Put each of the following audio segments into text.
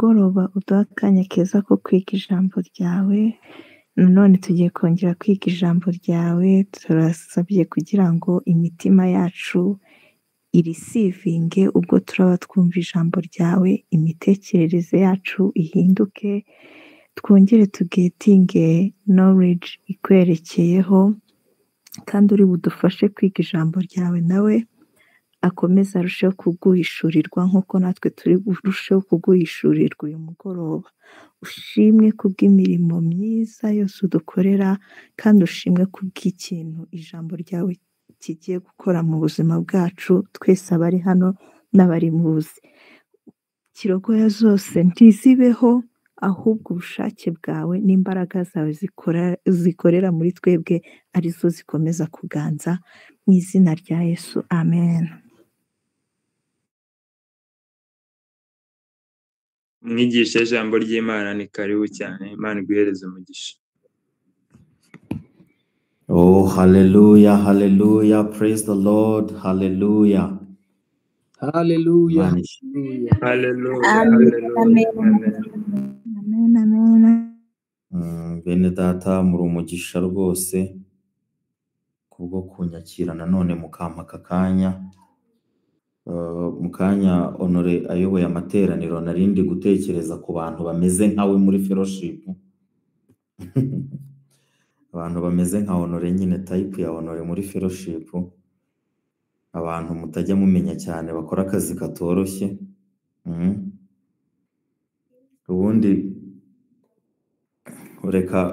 mugoroba uduha akanya keza ko kwiga ijambo ryawe. Nanone tugiye kongera kwiga ijambo ryawe, turasabye kugira ngo imitima yacu irisivinge ubwo turaba twumva ijambo ryawe, imitekerereze yacu ihinduke, twongere tugetinge knowledge ikwerekeyeho, kandi uri budufashe kwiga ijambo ryawe nawe akomeze arusheho kuguhishurirwa nk'uko natwe turi burusheho kuguhishurirwa uyu mugoroba. Ushimwe kubw'imirimo myiza yose udukorera, kandi ushimwe kubw'ikintu ijambo ryawe kigiye gukora mu buzima bwacu twese abari hano n'abari muzi. Kirogoya zose ntizibeho, ahubwo ubushake bwawe n'imbaraga zawe zikorera muri twebwe arizo zikomeza kuganza, mu izina rya Yesu, amen. Umwigisha ijambo ry'Imana ni karibu cyane, Imana iguhereze umugisha. Oh, hallelujah, hallelujah, praise the Lord, hallelujah. Hallelujah. Imana ishimwe. Hallelujah, Amen, hallelujah, amen, amen. amen, amen. Bene data muri umugisha rwose kubwo kunyakira nanone mukampa aka kanya. Mu kanya Honore ayoboye amateraniro narindi gutekereza ku bantu bameze nkawe muri fellowship. Abantu bameze nka Honore nyine, type ya Honore muri fellowship, abantu mutajya mumenya cyane bakora akazi katoroshye. Ubundi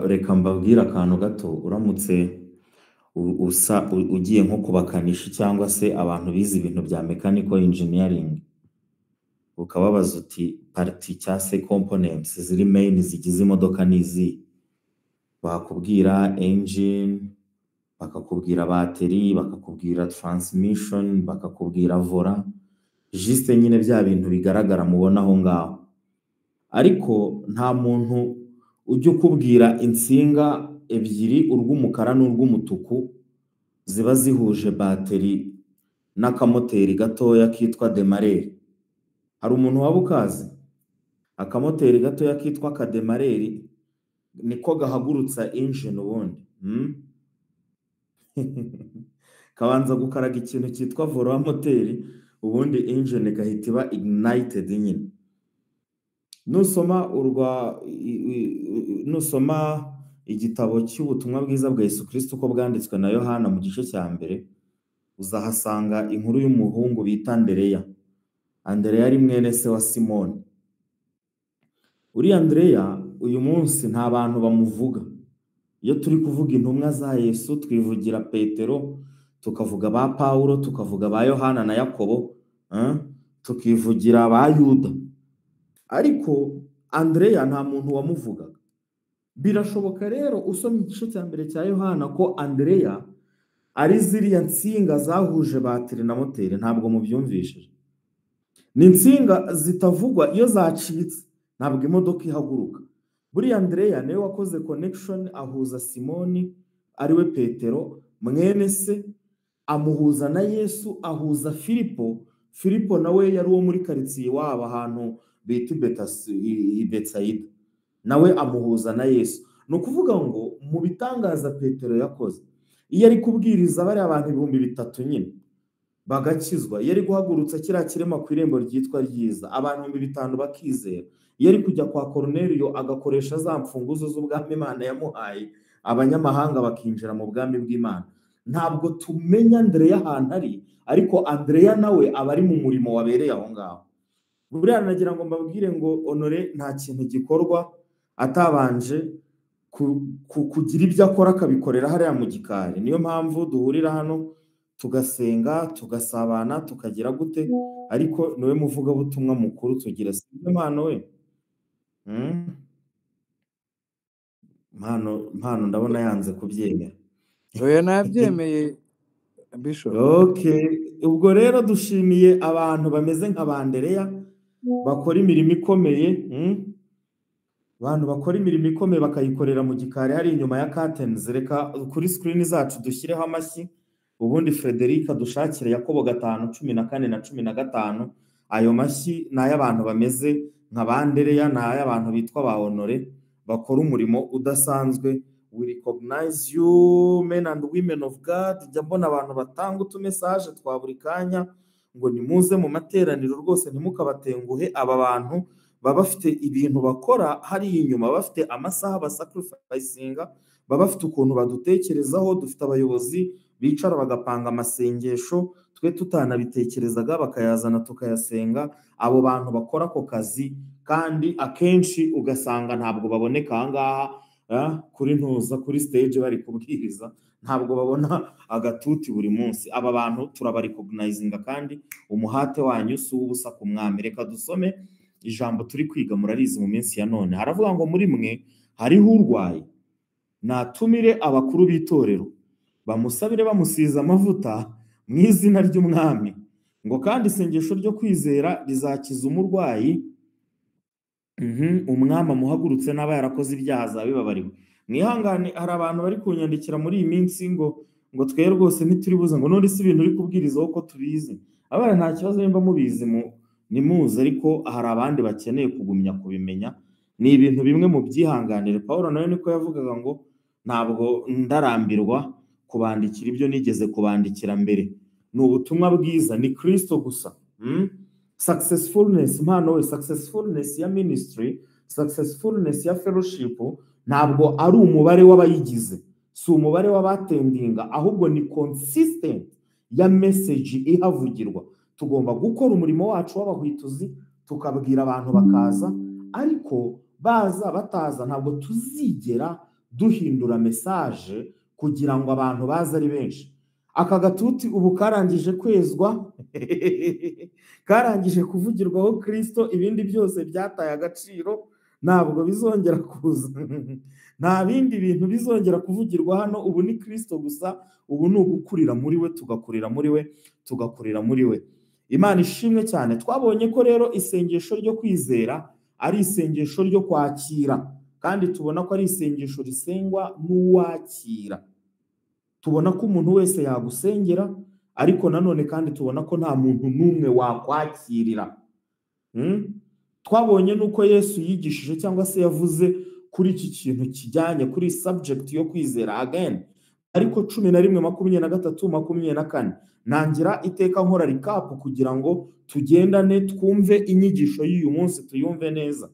reka mbabwire akantu gato. Uramutse usa ugiye nko kubakanishi cyangwa se abantu bize ibintu bya mechanical engineering, ukababaza uti parti cyangwa se components ziri main zigize imodoka ni izihe, bakubwira engine, bakakubwira battery, bakakubwira transmission, bakakubwira volant, juste nyine bya bintu bigaragara mubona aho ngaho. Ariko nta muntu ujya ukubwira insinga ebyiri, urw'umukara n'urw'umutuku, ziba zihuje bateri n'akamoteri gatoya kitwa demareri. Hari umuntu waba ukazi? Akamoteri gatoya kitwa kademareri niko gahagurutsa engine ubundi. Kabanza gukaraga ikintu cyitwa volant moteri, ubundi engine igahita iba ignited nyine. Nusoma igitabo cy'ubutumwa bwiza bwa Yesu Kristo uko bwanditswe na Yohana mu gice cya mbere, uzahasanga inkuru y'umuhungu bita Andereya. Andereya ari mwene se wa Simoni. Uriya Andereya uyu munsi nta bantu bamuvuga. Iyo turi kuvuga intumwa za Yesu twivugira Petero, tukavuga ba Paulo, tukavuga ba Yohana na Yakobo, tukivugira ba Yuda. Ariko Andereya nta muntu wamuvugaga. Birashoboka rero usomye igice cya mbere cya Yohana ko Andereya ari ziriya nsinga zahuje batiri na moteri. Ntabwo mubyumvishije. Ni insinga zitavugwa, iyo zacitse ntabwo imodoka ihaguruka. Buriya Andereya niwe wakoze connection ahuza Simoni ariwe Petero mwene se, amuhuza na Yesu, ahuza Filipo. Filipo nawe yari uwo muri karitsiye iwabo ahantu bita i Betsayida, nawe amuhuza na Yesu. Ni ukuvuga ngo mu bitangaza Petero yakoze, iyo ari kubwiriza bariya abantu 3000 nyine bagakizwa, iyo ari guhagurutsa kiriya kirema ku irembo ryitwa ryiza abantu 5000 bakizera, iyo ari kujya kwa Koruneliyo agakoresha za mfunguzo z'ubwami Imana yamuhaye, abanyamahanga bakinjira mu bwami bw'Imana. Ntabwo tumenya Andereya ahantu ari, ariko Andereya nawe aba ari mu murimo wabereye aho ngaho. Buriya nagira ngo mbabwire ngo Honore nta kintu gikorwa atabanje kugira ibyo akora akabikorera hariya mu gikari. Niyo mpamvu duhurira hano tugasenga, tugasabana, tukagira gute, ariko niwe muvugabutumwa mukuru tugira. Sibyo Mpano we? Mpano ndabona yanze kubyemera. Oya nabyemeye Bishop. Okay, ubwo rero dushimiye abantu bameze nka ba Andereya bakora imirimo ikomeye, Abantu bakora imirimo ikomeye bakayikorera mu gikari hari inyuma ya curtains. Reka kuri screen zacu dushyireho amashyi, ubundi Frederic adushakire Yakobo 5:14 na 15. Ayo mashyi ni ay'abantu bameze nka ba Andereya n'ay'abantu bitwa ba Honore bakora umurimo udasanzwe. We recognize you men and women of God. Njya mbona abantu batanga utumesaje twa buri kanya ngo nimuze mu materaniro rwose ntimukabatenguhe. Aba bantu baba bafite ibintu bakora hariya inyuma, bafite amasaha basacrificinga, baba bafite ukuntu badutekerezaho. Dufite abayobozi bicara bagapanga amasengesho twe tutanabitekerezaga, bakayazana tukayasenga. Abo bantu bakora ako kazi kandi akenshi ugasanga ntabwo baboneka aha ngaha kuri ntuza kuri stage bari kubwiriza, ntabwo babona agatuti buri munsi. Aba bantu turabarecognizinga kandi umuhate wanyu si uw'ubusa ku mwami. Reka dusome ijambo turi kwiga, murarizi mu minsi ya none. Haravuga ngo muri mwe hariho urwaye, natumire abakuru b'itorero bamusabire bamusize amavuta mu izina ry'umwami, ngo kandi isengesho ryo kwizera rizakiza umurwayi, umwami amuhagurutse n'aba yarakoze ibyaha azabibabariwe. Mwihangane, hari abantu bari kunyandikira muri iyi minsi ngo twe rwose ntituri buze, ngo none si ibintu uri kubwirizaho ko tubizi. Abana nta kibazo nimba mubizi nimuze, ariko hari abandi bakeneye kugumya kubimenya. Ni ibintu bimwe mu byihanganire. Paul nawe niko yavugaga ngo ntabwo ndarambirwa kubandikira ibyo nigeze kubandikira mbere. Ni ubutumwa bwiza, ni Kristo gusa. Successfulness, impano we, successfulness ya ministry, successfulness ya fellowship ntabwo ari umubare w'abayigize, si umubare w'abatendinga, ahubwo ni consistent ya message ihavugirwa. Tugomba gukora umurimo wacu w'abahwituzi, tukabwira abantu bakaza, ariko baza bataza ntabwo tuzigera duhindura message kugira ngo abantu baze ari benshi. Aka gatuti ubu karangije kwezwa, karangije kuvugirwaho Kristo, ibindi byose byataye agaciro, ntabwo bizongera kuza. Nta bindi bintu bizongera kuvugirwa hano, ubu ni Kristo gusa. Ubu ni ugukurira muri we, tugakurira muri we, tugakurira muri we. Imana ishimwe cyane. Twabonye ko rero isengesho ryo kwizera ari isengesho ryo kwakira, kandi tubona ko ari isengesho risengwa n'uwakira. Tubona ko umuntu wese yagusengera, ariko nanone kandi tubona ko nta muntu n'umwe wakwakirira. Twabonye nuko Yesu yigishije cyangwa se yavuze kuri iki kintu kijyanye kuri subject yo kwizera again. Ariko 11 23 24 nangira iteka nkora recap kugira ngo tugendane twumve inyigisho y'uyu munsi, tuyumve neza.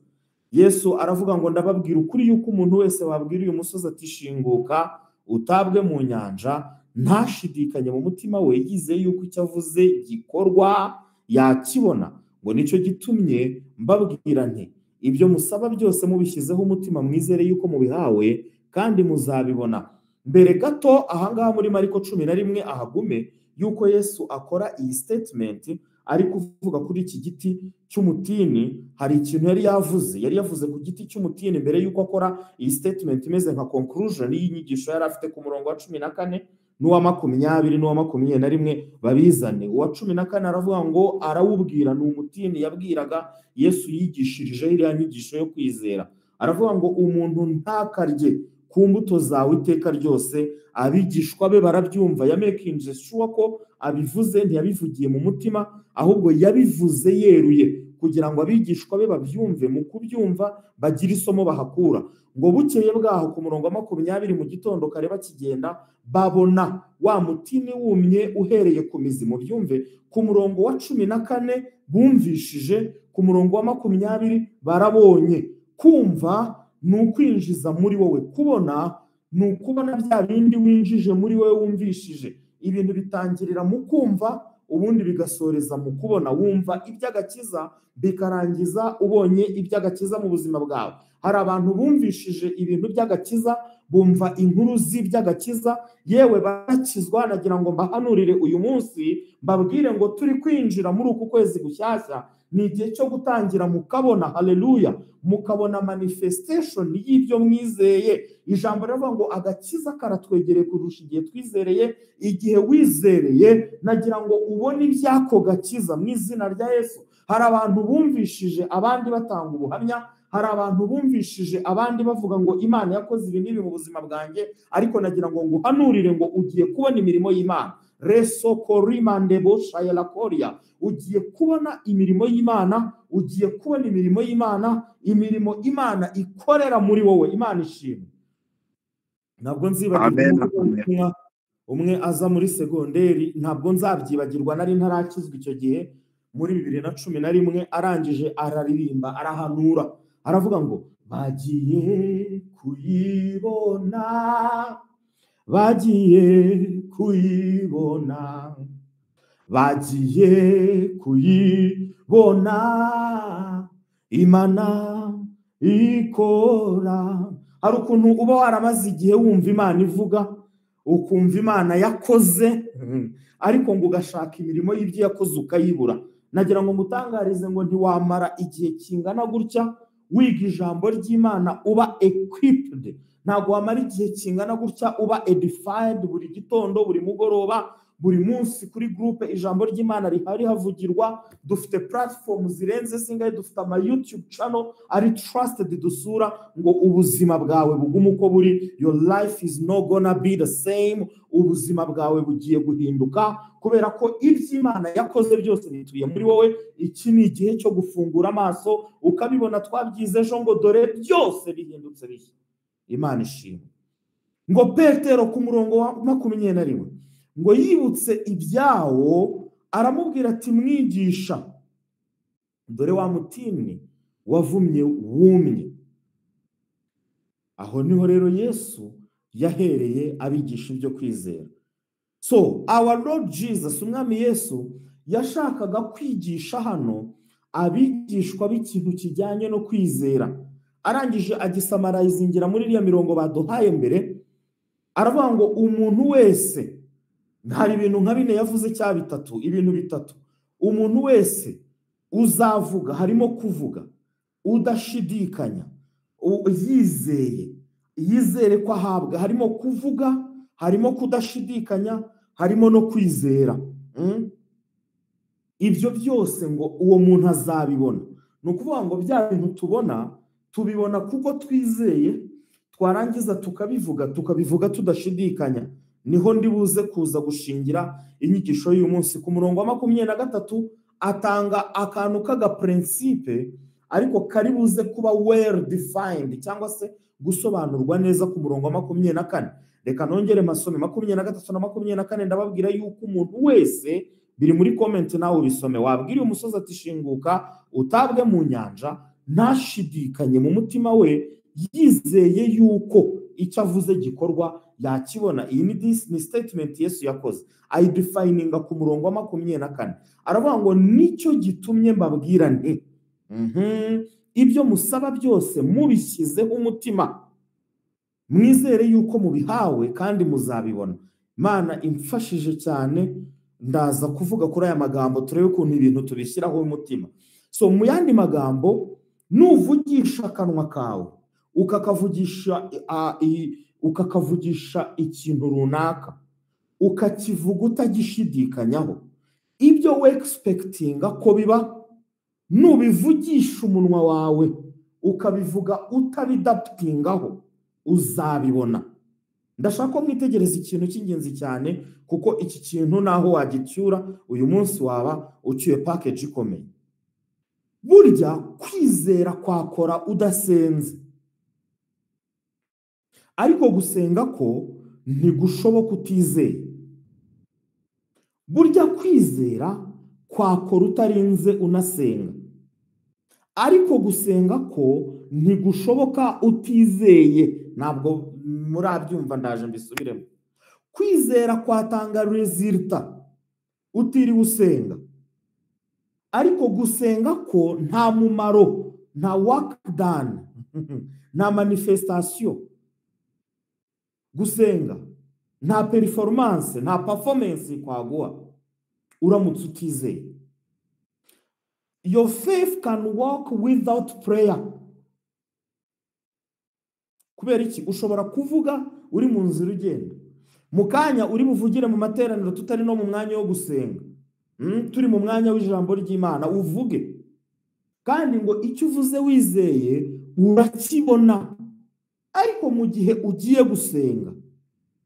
Yesu aravuga ngo ndababwira ukuri yuko umuntu wese wabwira uyu musozi ati shinguka utabwe mu nyanja, ntashidikanye mu mutima we yizeye yuko icyo avuze gikorwa yakibona. Ngo nicyo gitumye mbabwira nti ibyo musaba byose mubishyizeho umutima mwizere yuko mubihawe kandi muzabibona. Mbere gato ahangaha muri Mariko 11 ahagume yuko Yesu akora iyi statement ari kuvuga kuri iki giti cy'umutini. Hari ikintu yari yavuze ku giti cy'umutini mbere yuko akora iyi statement imeze nka conclusion y'inyigisho yari afite ku murongo wa 14 n'uwa 20 n'uwa 21 babizane. Uwa 14 aravuga ngo arawubwira, ni umutini yabwiraga Yesu yigishirije iriya nyigisho yo kwizera. Aravuga ngo umuntu ntakarye ku mbuto zawe iteka ryose. Abigishwa be barabyumva, yamekinje sure ko abivuze, ntiyabivugiye mu mutima ahubwo yabivuze yeruye kugira ngo abigishwa be babyumve. Mu kubyumva bagira isomo bahakura. Ngo bukeye bwaho ku murongo wa 20 mu gitondo kare bakigenda babona wa mutini wumye uhereye ku mizi. Mu byumve, ku murongo wa 14 bumvishije, ku murongo wa 20 barabonye. Kumva ni ukwinjiza muri wowe, kubona ni ukubona bya bindi winjije muri wowe wumvishije. Ibintu bitangirira mu kumva, ubundi bigasoreza mu kubona. Wumva iby'agakiza bikarangiza ubonye iby'agakiza mu buzima bwawe. Hari abantu bumvishije ibintu by'agakiza, bumva inkuru z'iby'agakiza, yewe barakizwa. Nagira ngo mbahanurire uyu munsi mbabwire ngo turi kwinjira muri uku kwezi gushyashya, ni igihe cyo gutangira mukabona, haleluya, mukabona manifestation y'ibyo mwizeye. Ijambo riravuga ngo agakiza karatwegereye kurusha igihe twizereye. Igihe wizereye nagira ngo ubone ibyako gakiza mu izina rya Yesu. Hari abantu bumvishije abandi batanga ubuhamya, hari abantu bumvishije abandi bavuga ngo Imana yakoze ibi n'ibi mu buzima bwanjye, ariko nagira ngo nguhanurire ngo ugiye kubona imirimo y'Imana. Resokorimandeboshayelakoria. Ugiye kubona imirimo y'Imana, ugiye kubona imirimo y'Imana, imirimo Imana ikorera muri wowe. Imana ishimwe. Ntabwo nzibagirwa umwe aza muri segonderi, ntabwo nzabyibagirwa, nari ntarakizwa icyo gihe muri 2011, arangije araririmba, arahanura, aravuga ngo bagiye kuyibona, bagiye kuyibona, bagiye kuyibona, Imana ikora. Hari ukuntu uba waramaze igihe wumva Imana ivuga, ukumva Imana yakoze, ariko ngo ugashaka imirimo y'ibyo yakoze ukayibura. Nagira ngo ngutangarize ngo ntiwamara igihe kingana gutya wiga ijambo ry'Imana uba equipped. Ntabwo wamara igihe kingana gutya uba edified buri gitondo, buri mugoroba, buri munsi kuri groupe ijambo ry'Imana rihari havugirwa. Dufite platform zirenze zingahe, dufite ama YouTube channel ari trusted dusura, ngo ubuzima bwawe bugume uko buri. Your life is not gonna be the same. Ubuzima bwawe bugiye guhinduka kubera ko iby'Imana yakoze byose bituye muri wowe. Iki ni igihe cyo gufungura amaso ukabibona. Twabyize ejo ngo dore byose bihindutse bishya. Imana ishimwe. Ngo Petero ku murongo wa 21 ngo yibutse ibyawo, aramubwira ati mwigisha, dore wa mutini wavumye wumye. Aho niho rero Yesu yahereye abigisha ibyo kwizera. So our Lord Jesus, umwami Yesu, yashakaga kwigisha hano abigishwa b'ikintu kijyanye no kwizera. Arangije agisamarayizingira muri iriya mirongo baduhaye mbere, aravuga ngo umuntu wese, hari ibintu nka bine yavuze cya bitatu, ibintu bitatu umuntu wese uzavuga, harimo kuvuga udashidikanya, yizeye, yizere ko ahabwa. Harimo kuvuga, harimo kudashidikanya, harimo no kwizera. Ibyo byose ngo uwo muntu azabibona. Ni ukuvuga ngo bya bintu tubona, tubibona kuko twizeye, twarangiza tukabivuga, tukabivuga tudashidikanya. Niho ndi buze kuza gushingira inyigisho y'uyu munsi. Ku murongo wa 23 atanga akantu k'aga principe, ariko kari buze kuba well defined cyangwa se gusobanurwa neza ku murongo wa 24. Reka nongere masome 23 na 24. Ndababwira yuko umuntu wese, biri muri comment nawe ubisome, wabwira umusozi ati shinguka utabwe mu nyanja, ntashidikanye mu mutima we, yizeye yuko icyo avuze gikorwa, yakibona. Iyi ni statement Yesu yakoze, ayidefininga ku murongo wa 24. Aravuga ngo nicyo gitumye mbabwira nti ibyo musaba byose mubishyizeho umutima, mwizere yuko mubihawe kandi muzabibona. Imana imfashije cyane, ndaza kuvuga kuri aya magambo turebe ukuntu ibintu tubishyiraho umutima. So mu yandi magambo, nuvugisha akanwa kawe ukakavugisha ikintu runaka, ukakivuga utagishidikanyaho, ibyo we expectinga ko biba, nubivugisha umunwa wawe ukabivuga utabidaputingaho, uzabibona. Ndashaka ko mwitegereza ikintu cy'ingenzi cyane, kuko iki kintu naho wagicyura uyu munsi waba ucyuye package ikomeye. Burya kwizera kwakora udasenze, ariko gusenga ko ntigushoboka utizeye. Burya kwizera kwakora utarinze unasenga, ariko gusenga ko ntigushoboka utizeye. Ntabwo murabyumva, ndaje mbisubiremo. Kwizera kwatanga resulta utiriwe usenga, ariko gusenga ko nta mumaro, nta work done, nta manifestation. Gusenga nta performance, nta performance kwaguha uramutse utizeye. Your faith can work without prayer. Kubera iki? Ushobora kuvuga uri mu nzira ugenda, mu kanya uri buvugire mu materaniro, tutari no mu mwanya wo gusenga, turi mu mwanya w'ijambo ry'Imana, uvuge kandi ngo icyo uvuze wizeye urakibona. Ariko mu gihe ugiye gusenga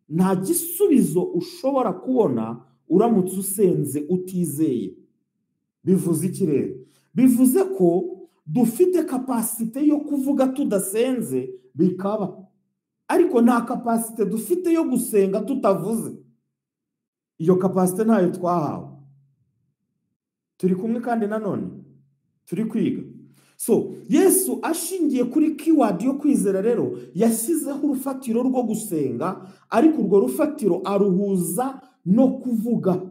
nta gisubizo ushobora kubona uramutse usenze utizeye. Bivuze iki rero? Bivuze ko dufite capacité yo kuvuga tudasenze bikaba, ariko nta capacité dufite yo gusenga tutavuze. Iyo capacité ntayo twahawe. Turi kumwe kandi nanone turi kwiga. So Yesu ashingiye kuri keyword yo kwizera rero yashyizeho urufatiro rwo gusenga, ariko urwo rufatiro aruhuza no kuvuga,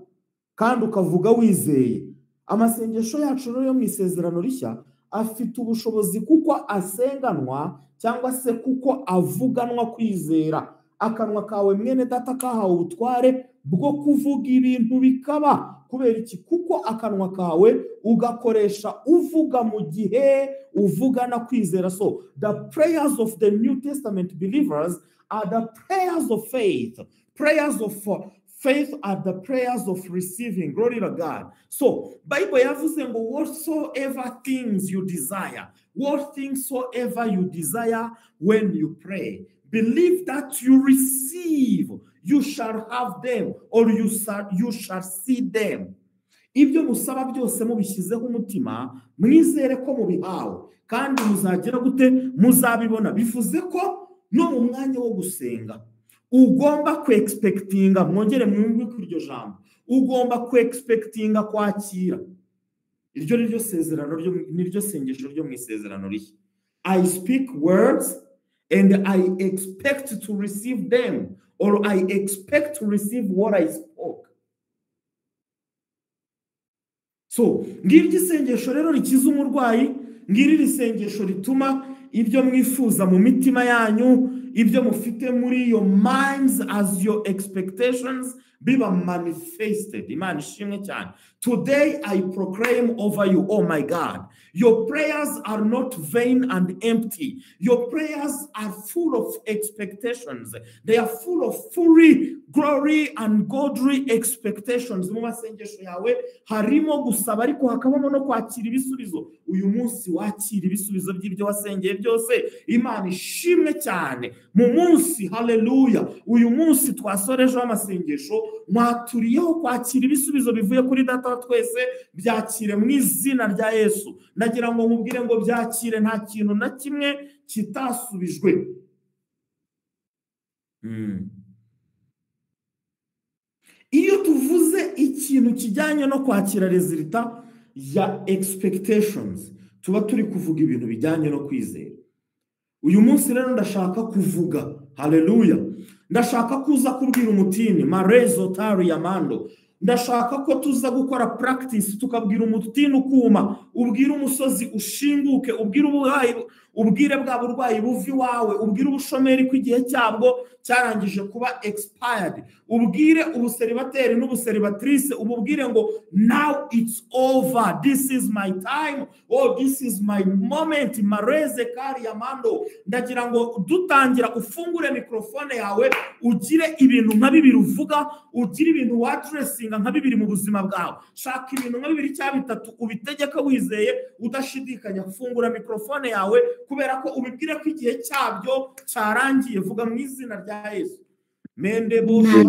kandi ukavuga wizeye. Amasengesho yacu rero yo mu isezerano rishya afite ubushobozi kuko asenganwa cyangwa se kuko avuganwa kwizera. Akanwa kawe mwene data kahawe ubutware bwo kuvuga ibintu bikaba. Kubera iki? Kuko akanwa kawe ugakoresha uvuga mu gihe uvugana kwizera. So the prayers of the New Testament believers are the prayers of faith. Prayers of faith are the prayers of receiving. Glory to God. So Bible yavuze ngo whatsoever things you desire, what things soever you desire when you pray, believe that you receive, you shall have them, or you shall see them. Ibyo musaba byose mubishyizeho umutima, mwizere ko mubihawe, kandi muzagera gute? Muzabibona. Bivuze ko no mu mwanya wo gusenga ugomba kwexpectinga, mwongere mwumve kuri iryo jambo, ugomba kwexpectinga kwakira. Iryo ni ryo sezerano, niryo sengesho ryo mu isezerano rishya. I speak words and I expect to receive them, or I expect to receive what I spoke. So ngiri isengesho rero rikiza umurwayi, ngiri isengesho rituma ibyo mwifuza mu mitima yanyu, ibyo mufite muri your minds as your expectations biba manifested. Imana ishimwe cyane. Today I proclaim over you, oh my God, your prayers are not vain and empty. Your prayers are full of expectations. They are full of fury, glory and godly expectations. Mu masengesho yawe harimo gusaba, ariko hakabamo no kwakira ibisubizo. Uyu munsi wakira ibisubizo by'ibyo wasengeye byose. Imana ishimwe cyane. Mu munsi, haleluya, uyu munsi twasorejeho amasengesho, mwaturiyeho kwakira ibisubizo bivuye kuri data wa twese. Byakire mu izina rya Yesu. Ndagira ngo nkubwire ngo byakire, nta kintu na kimwe kitasubijwe. Iyo tuvuze ikintu kijyanye no kwakira result ya expectations, tuba turi kuvuga ibintu bijyanye no kwizera. Uyu munsi rero ndashaka kuvuga, haleluya, ndashaka kuza kubwira umutini marezo tari yamando. Ndashaka ko tuza gukora practice, tukabwira umutini ukuma, ubwira umusozi ushinguke, ubwira uburwayi, ubwire bwa burwayi buvi wawe, ubwire ubushomeri ko igihe cyabwo cyarangije kuba expired, ubwire ubuseribateri n'ubuseribatrice, ububwire ngo now it's over, this is my time, oh this is my moment, mareze kari yamando. Ndagira ngo dutangira ufungure mikrofone yawe, ugire ibintu nka bibiri uvuga, ugire ibintu wadressinga nka bibiri mu buzima bwawe. Shaka ibintu nka bibiri cyangwa bitatu ubitegeka wizeye udashidikanya. Fungura mikrofone yawe kubera ko ubibwire ko igihe cyabyo cyarangiye. Vuga mu izina rya Yesu. Mende bosha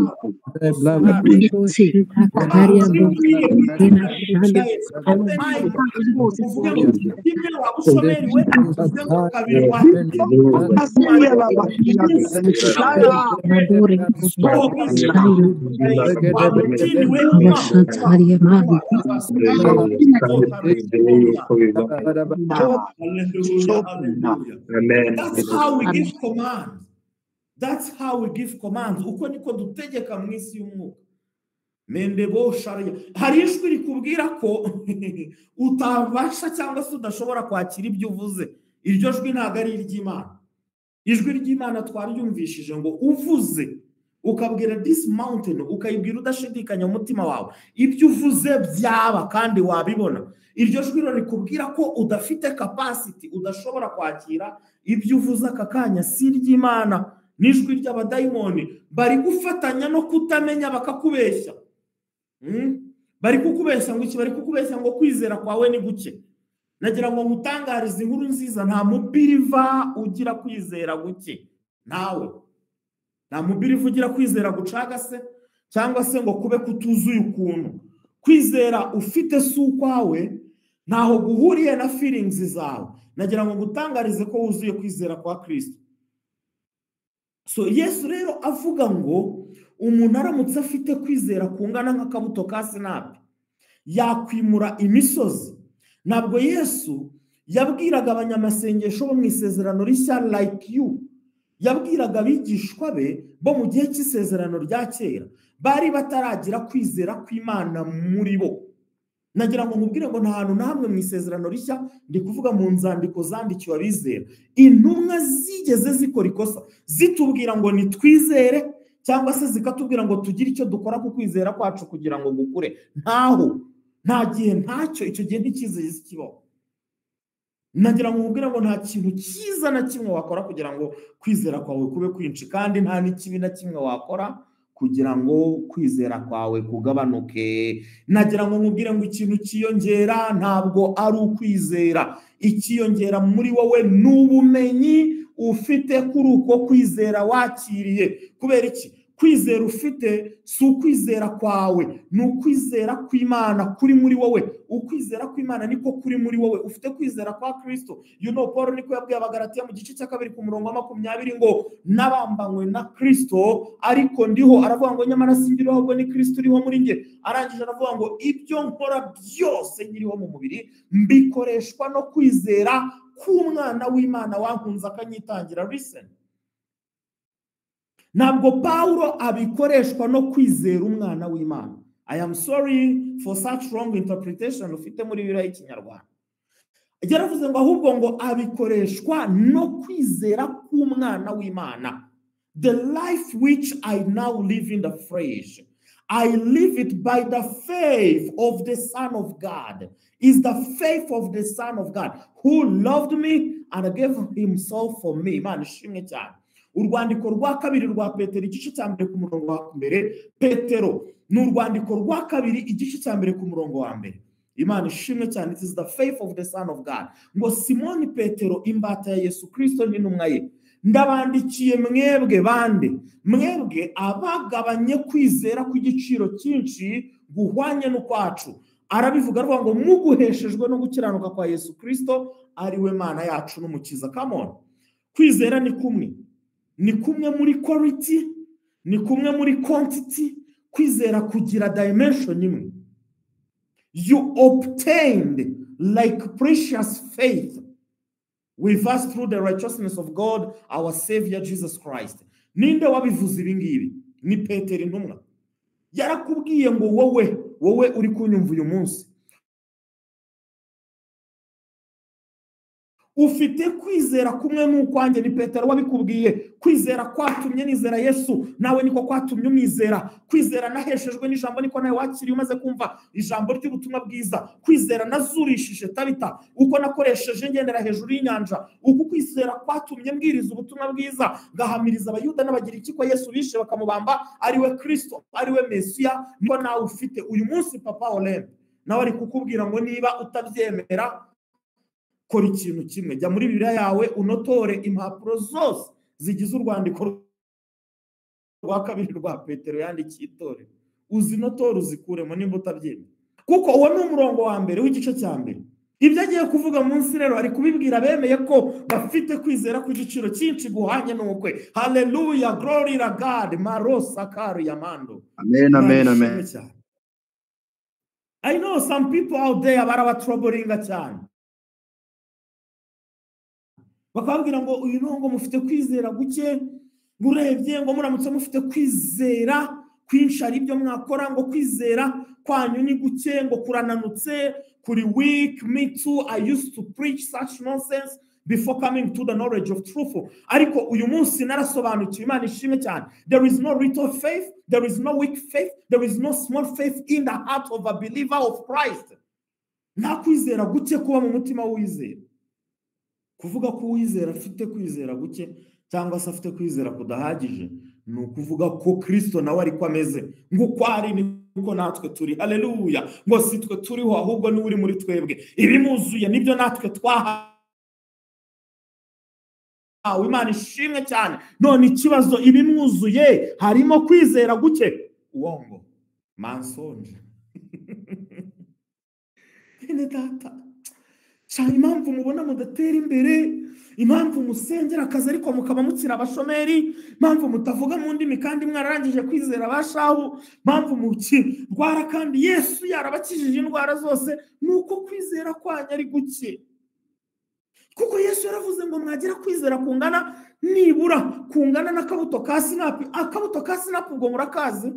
That's how we give commands. That's how we give commands. Uko niko dutegeka mu isi y'umwuka. Mendebo sharia. Hari ijwi rikubwira ko utabasha cyangwa se udashobora kwakira ibyo uvuze. Iryo jwi ntabwo ari iry'Imana. Ijwi ry'Imana twaryumvishije ngo uvuze ukabwira this mountain, ukayibwira udashidikanya umutima wawe, ibyo uvuze byaba kandi wabibona. Iryo jwi rikubwira ko udafite capacity, udashobora kwakira ibyo uvuze aka kanya, si iry'Imana. Nijwi ry'abadayimoni bari gufatanya no kutamenya bakakubeshya. Bari kukubeshya ngo iki? Bari kukubeshya ngo kwizera kwawe ni guke. Nagira ngo ngutangarize inkuru nziza, nta mubiriva ugira kwizera guke. Nawe nta mubiriva ugira kwizera gucagase, cyangwa se ngo kube kutuzuye ukuntu. Kwizera ufite si ukwawe, ntaho guhuriye na feelings zawe. Nagira ngo ngutangarize ko wuzuye kwizera kwa Kristo. So Yesu rero avuga ngo umuntu aramutse afite kwizera kungana nk'akabuto ka sinapi yakwimura imisozi. Ntabwo Yesu yabwiraga abanyamasengesho bo mu isezerano rishya like you, yabwiraga abigishwa be bo mu gihe cy'isezerano rya kera bari bataragira kwizera kw'Imana muri bo. Nagira ngo nkubwire ngo nta hantu na hamwe mu isezerano rishya, ndi kuvuga mu nzandiko zandikiwe abizera, intumwa zigeze zikora ikosa zitubwira ngo nitwizere, cyangwa se zikatubwira ngo tugire icyo dukora ku kwizera kwacu kugira ngo gukure. Ntaho, nta gihe, ntacyo, icyo gihe ntikizeze kibaho. Nagira ngo nkubwire ngo nta kintu cyiza na kimwe wakora kugira ngo kwizera kwawe kube kwinshi, kandi nta n'ikibi na kimwe wakora kugira ngo kwizera kwawe kugabanuke. Nagira ngo nkubwire ngo ikintu cyiyongera ntabwo ari ukwizera, ikiyongera muri wowe ni ubumenyi ufite kuri uko kwizera wakiriye. Kubera iki? Kwizera ufite si ukwizera kwawe, ni ukwizera kw'Imana kuri muri wowe. Ukwizera kw'Imana niko kuri muri wowe, ufite kwizera kwa Kristo. You know, Paul niko yabwiye Abagalatiya mu gice cya 2 ku murongo wa 20 ngo nabambanywe na Kristo ariko ndiho. Aravuga ngo nyamara singiriho ahubwo ni Kristo uriho muri njye. Arangije aravuga ngo ibyo nkora byose nkiriho mu mubiri mbikoreshwa no kwizera k'umwana w'Imana wankunze akanyitangira. Listen. Ntabwo Paulo abikoreshwa no kwizera umwana w'Imana. I am sorry for such wrong interpretation ufite muri Bibiliya y'Ikinyarwanda. Yaravuze ngo ahubwo ngo abikoreshwa no kwizera k'umwana w'Imana. The life which I now live in the flesh, I live it by the faith of the Son of God. Is the faith of the Son of God who loved me and gave himself for me. Imana ishimwe cyane. Urwandiko rwa 2 rwa Petero igice cya 1 ku murongo wa 1. Petero ni urwandiko rwa 2 igice cya 1 ku murongo wa 1. Imana ishimwe cyane. It is the faith of the Son of God. Ngo Simoni Petero imbata ya Yesu Kristo n'intumwa ye, ndabandikiye mwebwe bande, mwebwe abagabanye kwizera kw'igiciro cyinshi guhwanye n'ukwacu. Arabivuga aravuga ngo muguheshejwe no gukiranuka kwa Yesu Kristo ari we Mana yacu n'Umukiza. Come on. Kwizera ni kumwe, ni kumwe muri quality, ni kumwe muri quantity. Kwizera kugira dimension imwe. You obtained like precious faith with us through the righteousness of God our Savior Jesus Christ. Ninde wabivuze ibi ngibi? Ni Petero intumwa. Yarakubwiye ngo wowe uri kunyumva uyu munsi, ufite kwizera kumwe n'ukwanjye. Ni Petero wabikubwiye. Kwizera kwatumye nizera Yesu, nawe niko kwatumye umwizera. Kwizera naheshejwe n'ijambo niko nawe wakiriye umaze kumva ijambo ry'ubutumwa bwiza. Kwizera nazurishije Tabita uko nakoresheje ngendera hejuru y'inyanja. Uku kwizera kwatumye mbwiriza ubutumwa bwiza, ngahamiriza Abayuda n'Abagiriki ko Yesu bishe bakamubamba ari we Kristo, ari we Mesiya. Niko nawe ufite uyu munsi. Papa Olem nawe ari kukubwira ngo niba utabyemera kora ikintu kimwe, jya muri Bibiliya yawe unotore impapuro zose zigize urwandiko rwa 2 rwa Petero yandikiye itorero, uzinotore uzikuremo nimba utabyemera, kuko uwo ni umurongo wa mbere w'igice cya 1. Ibyo agiye kuvuga munsi rero ari kubibwira bemeye ko bafite kwizera kw'igiciro cyinshi guhanye n'ukwe. Hallelujah, glory to God. Marosa karu yamando. Amen, amen, amen. I know some people out there barabatroublinga cyane, bakabwira ngo uyu nongo mufite kwizera guke, ngurebye ngo muramutse mufite kwizera kwinshi ari ibyo mwakora, ngo kwizera kwanyu ni guke, ngo kurananutse, kuri weak. Me too, I used to preach such nonsense before coming to the knowledge of truth. Ariko uyu munsi narasobanukiwe. Imana ishimwe cyane. There is no little faith, there is no weak faith, there is no small faith in the heart of a believer of Christ. Nta kwizera guke kuba mu mutima w'uwizera. Kuvuga ko uwizera afite kwizera guke cyangwa se afite kwizera kudahagije ni ukuvuga ko Kristo nawe ariko ameze, ngo uko ari niko natwe turi. Haleluya. Ngo si twe turiho ahubwo ni uri muri twebwe. Ibimuzuye nibyo natwe twahawe. Imana ishimwe cyane. None ikibazo, ibimwuzuye harimo kwizera guke. Uongo, mensonge. Bene data, impamvu mubona mudatera imbere, impamvu musengera akazi ariko mukaba mukira abashomeri, impamvu mutavuga mu ndimi kandi mwararangije kwizera abashahu, impamvu mukirwara kandi Yesu yarabakijije indwara zose, nuko kwizera kwanyu ari guke. Kuko Yesu yaravuze ngo mwagira kwizera kungana nibura kungana n'akabuto ka sinapi. Akabuto ka sinapi ubwo murakazi,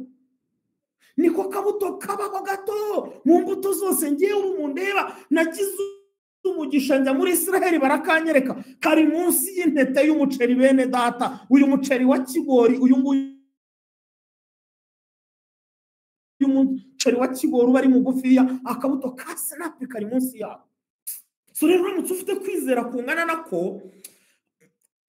niko kabuto kabaho gato mu mbuto zose. Ngewe ubu mundeba nagize umugisha njya muri Israheli barakanyereka, kari munsi y'intete y'umuceri. Bene data, uyu muceri wa kigori, uyu nguyu muceri wa kigori uba ari mugufiya, akabuto ka sinapi kari munsi yawo. So rero uramutse ufite kwizera kungana nako,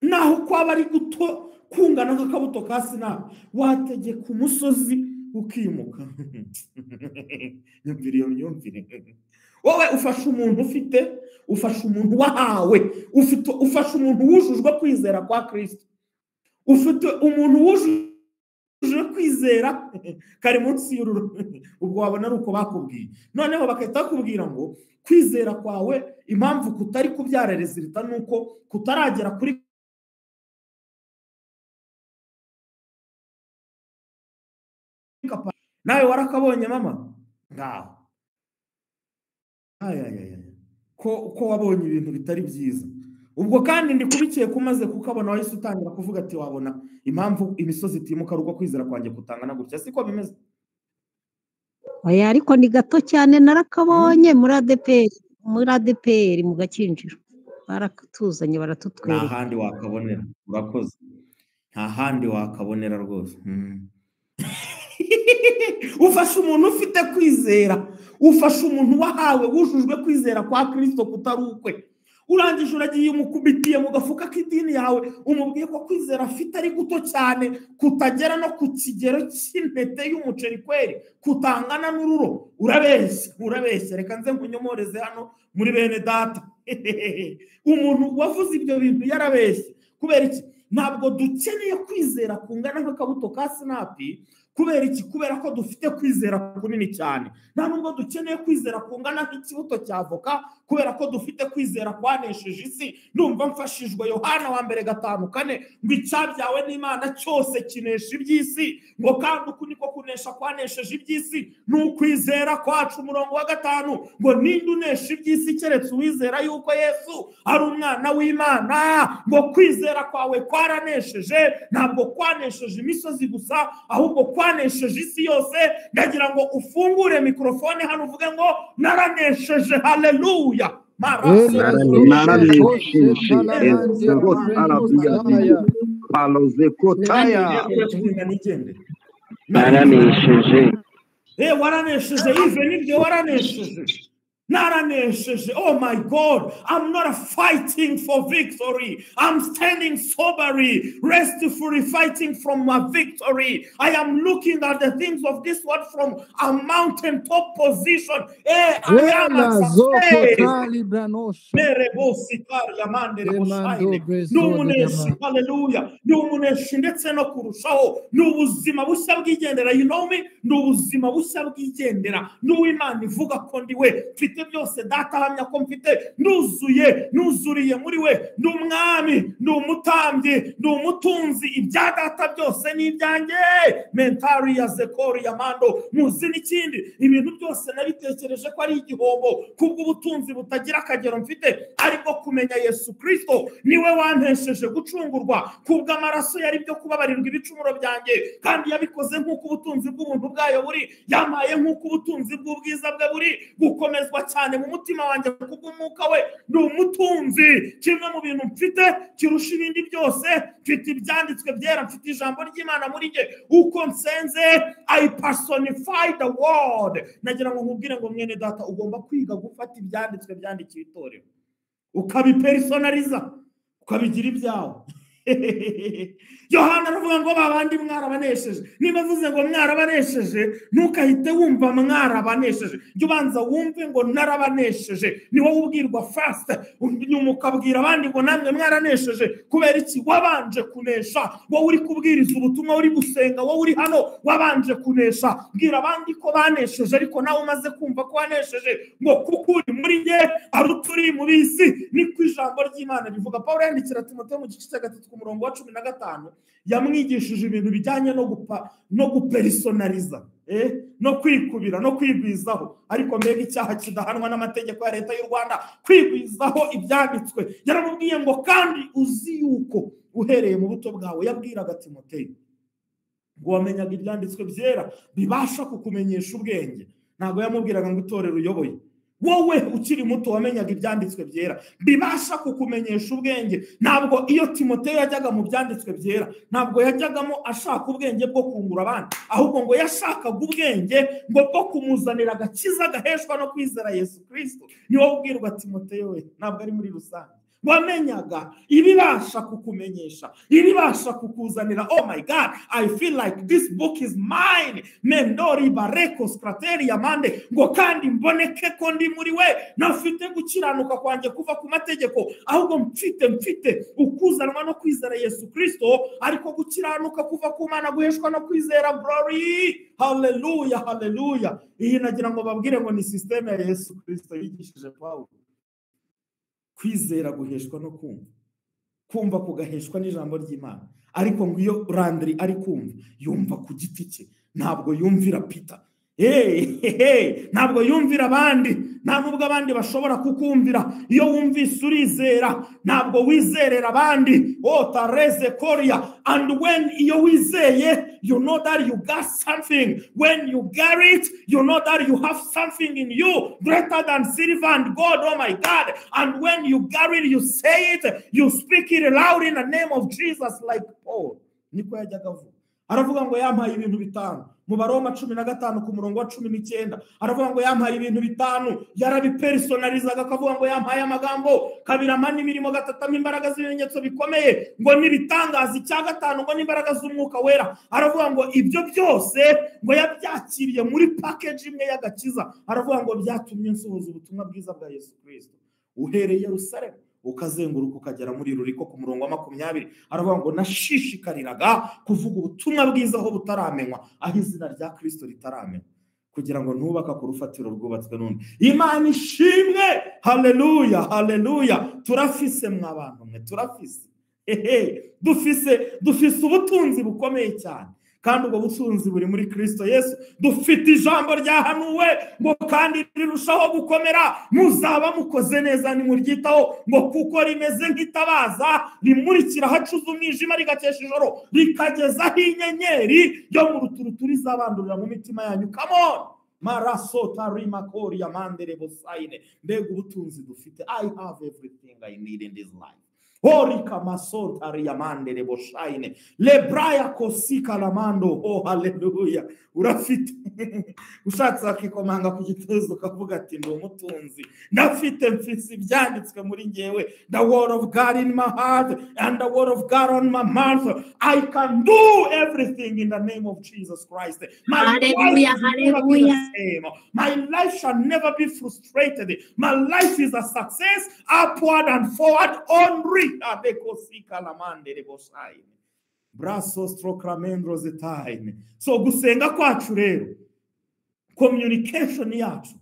naho kwaba ari guto kungana nk'akabuto ka sinapi, wategeka umusozi ukimuka. Nyumvire iyo myumvire. Wowe ufasha umuntu ufite, ufasha umuntu wahawe, ufasha umuntu wujujwe kwizera kwa Kristo, ufite umuntu wujujwe kwizera kari munsi y'ururo. Ubwo wabona ari uko bakubwiye. Noneho bagahita bakubwira ngo kwizera kwawe impamvu kutari kubyara resulta nuko kutaragera kuri nawe warakabonye mama ngaho. Ko wabonye ibintu bitari byiza. Ubwo kandi ndi kubikiye kumaze kukabona wahise utangira kuvuga ati wabona impamvu imisozi itimuka rugo kwizera kwanjye kutangana gutya, siko bimeze? Oya, ariko ni gato cyane narakabonye muri ADPR, muri ADPR mu Gakinjiro barakatuzanye baratutwereka. Nta handi wakabonera, urakoze. Nta handi wakabonera rwose. Ufasha umuntu ufite kwizera, ufasha umuntu wahawe wujujwe kwizera kwa Kristo kutari ukwe. Urangije uragiye umukubitiye mu gafuka k'idini yawe, umubwiye ko kwizera afite ari guto cyane kutagera no ku kigero cy'intete y'umuceri kweri, kutangana n'ururo. Urabeshya, urabeshya. Reka nze nkunyomoreze hano muri bene data. Umuntu wavuze ibyo bintu yarabeshye. Kubera iki? Ntabwo dukeneye kwizera kungana nk'akabuto ka sinapi. Kubera iki? Kubera ko dufite kwizera kunini cyane. Nta nubwo dukeneye kwizera kungana nk'ikibuto cya avoka, kubera ko dufite kwizera kwanesheje isi. Ndumva mfashijwe Yohana wa mbere 5:4 ngo icyabyawe n'Imana cyose kinesha iby'isi, ngo kandi uku niko kunesha kwanesheje iby'isi ni ukwizera kwacu. Umurongo wa 5 ngo ninde unesha iby'isi keretse uwizera yuko Yesu ari umwana w'Imana. Ngo kwizera kwawe kwaranesheje, ntabwo kwanesheje imisozi gusa, ahubwo kwanesheje isi yose. Ndagira ngo ufungure mikrofone hano uvuge ngo naranesheje. Haleluya. Waranesheje Yves, nibyo waranesheje. Naranesheje. Oh my God, I'm not fighting for victory. I'm standing soberly, restfully fighting from my victory. I am looking at the things of this world from a mountaintop position. I am a success. Hallelujah. Ndetse no kurushaho ni ubuzima bushya bwigendera. You know me, ni ubuzima bushya bwigendera. N'uw'Imana ivuga ko ndi we, mfite byose data ahamya ko mfite, nuzuye, nuzuriye muri we. Ndi umwami, ndi umutambyi, ndi umutunzi, ibya data byose ni ibyanjye. Mentari ya zekori ya mando. Muzi n'ikindi, ibintu byose nabitekereje ko ari igihombo kubw'ubutunzi butagira akagero mfite, ariko kumenya Yesu Kristo niwe wampesheje gucungurwa kubw'amaraso yari byo kubabarirwa ibicumuro byanjye, kandi yabikoze nk'uko ubutunzi bw'ubuntu bwayo buri, yamaye nk'uko ubutunzi bw'ubwiza bwe buri, gukomezwa cyane mu mutima wanjye kubw'umwuka we. Ndi umutunzi. Kimwe mu bintu mfite kirusha ibindi byose, mfite ibyanditswe byera, mfite ijambo ry'Imana muri nge. Uko nsenze, I personify the word. Nagira ngo nkubwire ngo mwene data, ugomba kwiga gufata ibyanditswe byandikiwe itorero, ukabipersonaliza, ukabigira ibyawe. Yohana aravuga ngo babandi mwarabanesheje. Niba avuze ngo mwarabanesheje, ntukahite wumva mwarabanesheje, jya ubanza wumve ngo narabanesheje. Ni wowe ubwirwa first, nyuma ukabwira abandi ngo namwe mwaranesheje. Kubera iki? Wabanje kunesha. Wowe uri kubwiriza ubutumwa, uri gusenga, wowe uri hano wabanje kunesha. Bwira abandi ko banesheje, ariko nawe umaze kumva ko wanesheje, ngo kuko uri muri nge aruta uri mu bisi. Niko ijambo ry'Imana rivuga. Pawulo yandikira Timoteyo mu gice cya 3 ku murongo wa 15, yamwigishije ibintu bijyanye no gupersonaliza, no kwikubira no kwigwizaho. Ariko mbega icyaha kidahanwa n'amategeko ya leta y'u Rwanda, kwigwizaho ibyanditswe. Yaramubwiye ngo kandi uzi yuko uhereye mu buto bwawe, yabwiraga Timoteyo ngo wamenyaga ibyanditswe byera bibasha kukumenyesha ubwenge. Ntabwo yamubwiraga ngo itorero uyoboye. Wowe ukiri muto wamenyaga ibyanditswe byera bibasha kukumenyesha ubwenge. Ntabwo iyo Timoteyo yajyaga mu byanditswe byera, ntabwo yajyagamo ashaka ubwenge bwo kungura abandi, ahubwo ngo yashakaga ubwenge ngo bwo kumuzanira agakiza gaheshwa no kwizera Yesu Kristo. Ni wowe ubwirwa Timoteyo we, ntabwo ari muri rusange. Wamenyaga ibibasha kukumenyesha, ibibasha kukuzanira. Oh my God, I feel like this book is mine. Mendori bareko strateria mande, ngo kandi mboneke ko ndi muri we, nafite gukiranuka kwanjye kuva ku mategeko, ahubwo mfite ukuzanwa no kwizera Yesu Kristo, ariko gukiranuka kuva ku Mana guheshwa no kwizera. Glory, hallelujah, hallelujah. Iyi nagira ngo babwire ngo ni system ya Yesu Kristo yigishije Pawulo. Kwizera guheshwa no kumva, kumva kugaheshwa n'ijambo ry'Imana. Ariko ngo iyo Landry ari kumva, yumva ku giti cye, ntabwo yumvira Peter. Ntabwo yumvira abandi, nta nubwo abandi bashobora kukumvira. Iyo wumvise urizera, ntabwo wizerera abandi. Oh, tareze koria. And when iyo wizeye, you know that you got something. When you get it, you know that you have something in you greater than silver and gold. Oh my God. And when you get it, you say it, you speak it loud in the name of Jesus, like Paul. Niko yajyaga avuga. Aravuga ngo yampaye ibintu bitanu. Mu Baroma 15 ku murongo wa 19 aravuga ngo yampaye ibintu bitanu. Yarabipersonalizaga akavuga ngo yampaye amagambo, kabiri amani imirimo, gatatu imbaraga z'ibimenyetso bikomeye, ngo nibitangaza, icya gatanu ngo n'imbaraga z'umwuka wera. Aravuga ngo ibyo byose ngo yabyakiriye muri package imwe y'agakiza. Aravuga ngo byatumye nsohoza ubutumwa bwiza bwa Yesu Kristo, uhereye Yerusalemu ukazenguruka ukagera muri Ruriko ku murongo wa 20. Aravuga ngo nashishikariraga kuvuga ubutumwa bwiza aho butaramenywa, aho izina rya Kristo ritaramenywa, kugira ngo ntubaka ku rufatiro rwubatswe n'undi. Imana ishimwe, haleluya, haleluya. Turafise mwa bantu mwe, turafise, dufise ubutunzi bukomeye cyane, kandi ubwo butunzi buri muri Kristo Yesu. Dufite ijambo ryahanuwe ngo kandi rirushaho gukomera, muzaba mukoze neza nimuryitaho, ngo kuko rimeze nk'itabaza rimurikira hacuze umwijima rigakesha ijoro, rikagezaho inyenyeri yo mu ruturuturi izabandurira mu mitima yanyu. Come on, maraso tarima koria mandere bosaine. Mbega ubutunzi dufite. I have everything I need in this life. Horika masota riamande boshaine lebraya kosika lamando. Oh haleluya. Urafite ushatse akikomanga ku gituza ukavuga ati ndi umutunzi, ndafite, mfise ibyanditswe muri ngewe. The word of God in my heart and the word of God on my mouth. I can do everything in the name of Jesus Christ. My Hallelujah, life will never be the hallelujah. same. My life shall never be frustrated. My life is a success, upward and forward only. So gusenga kwacu rero, communication yacu,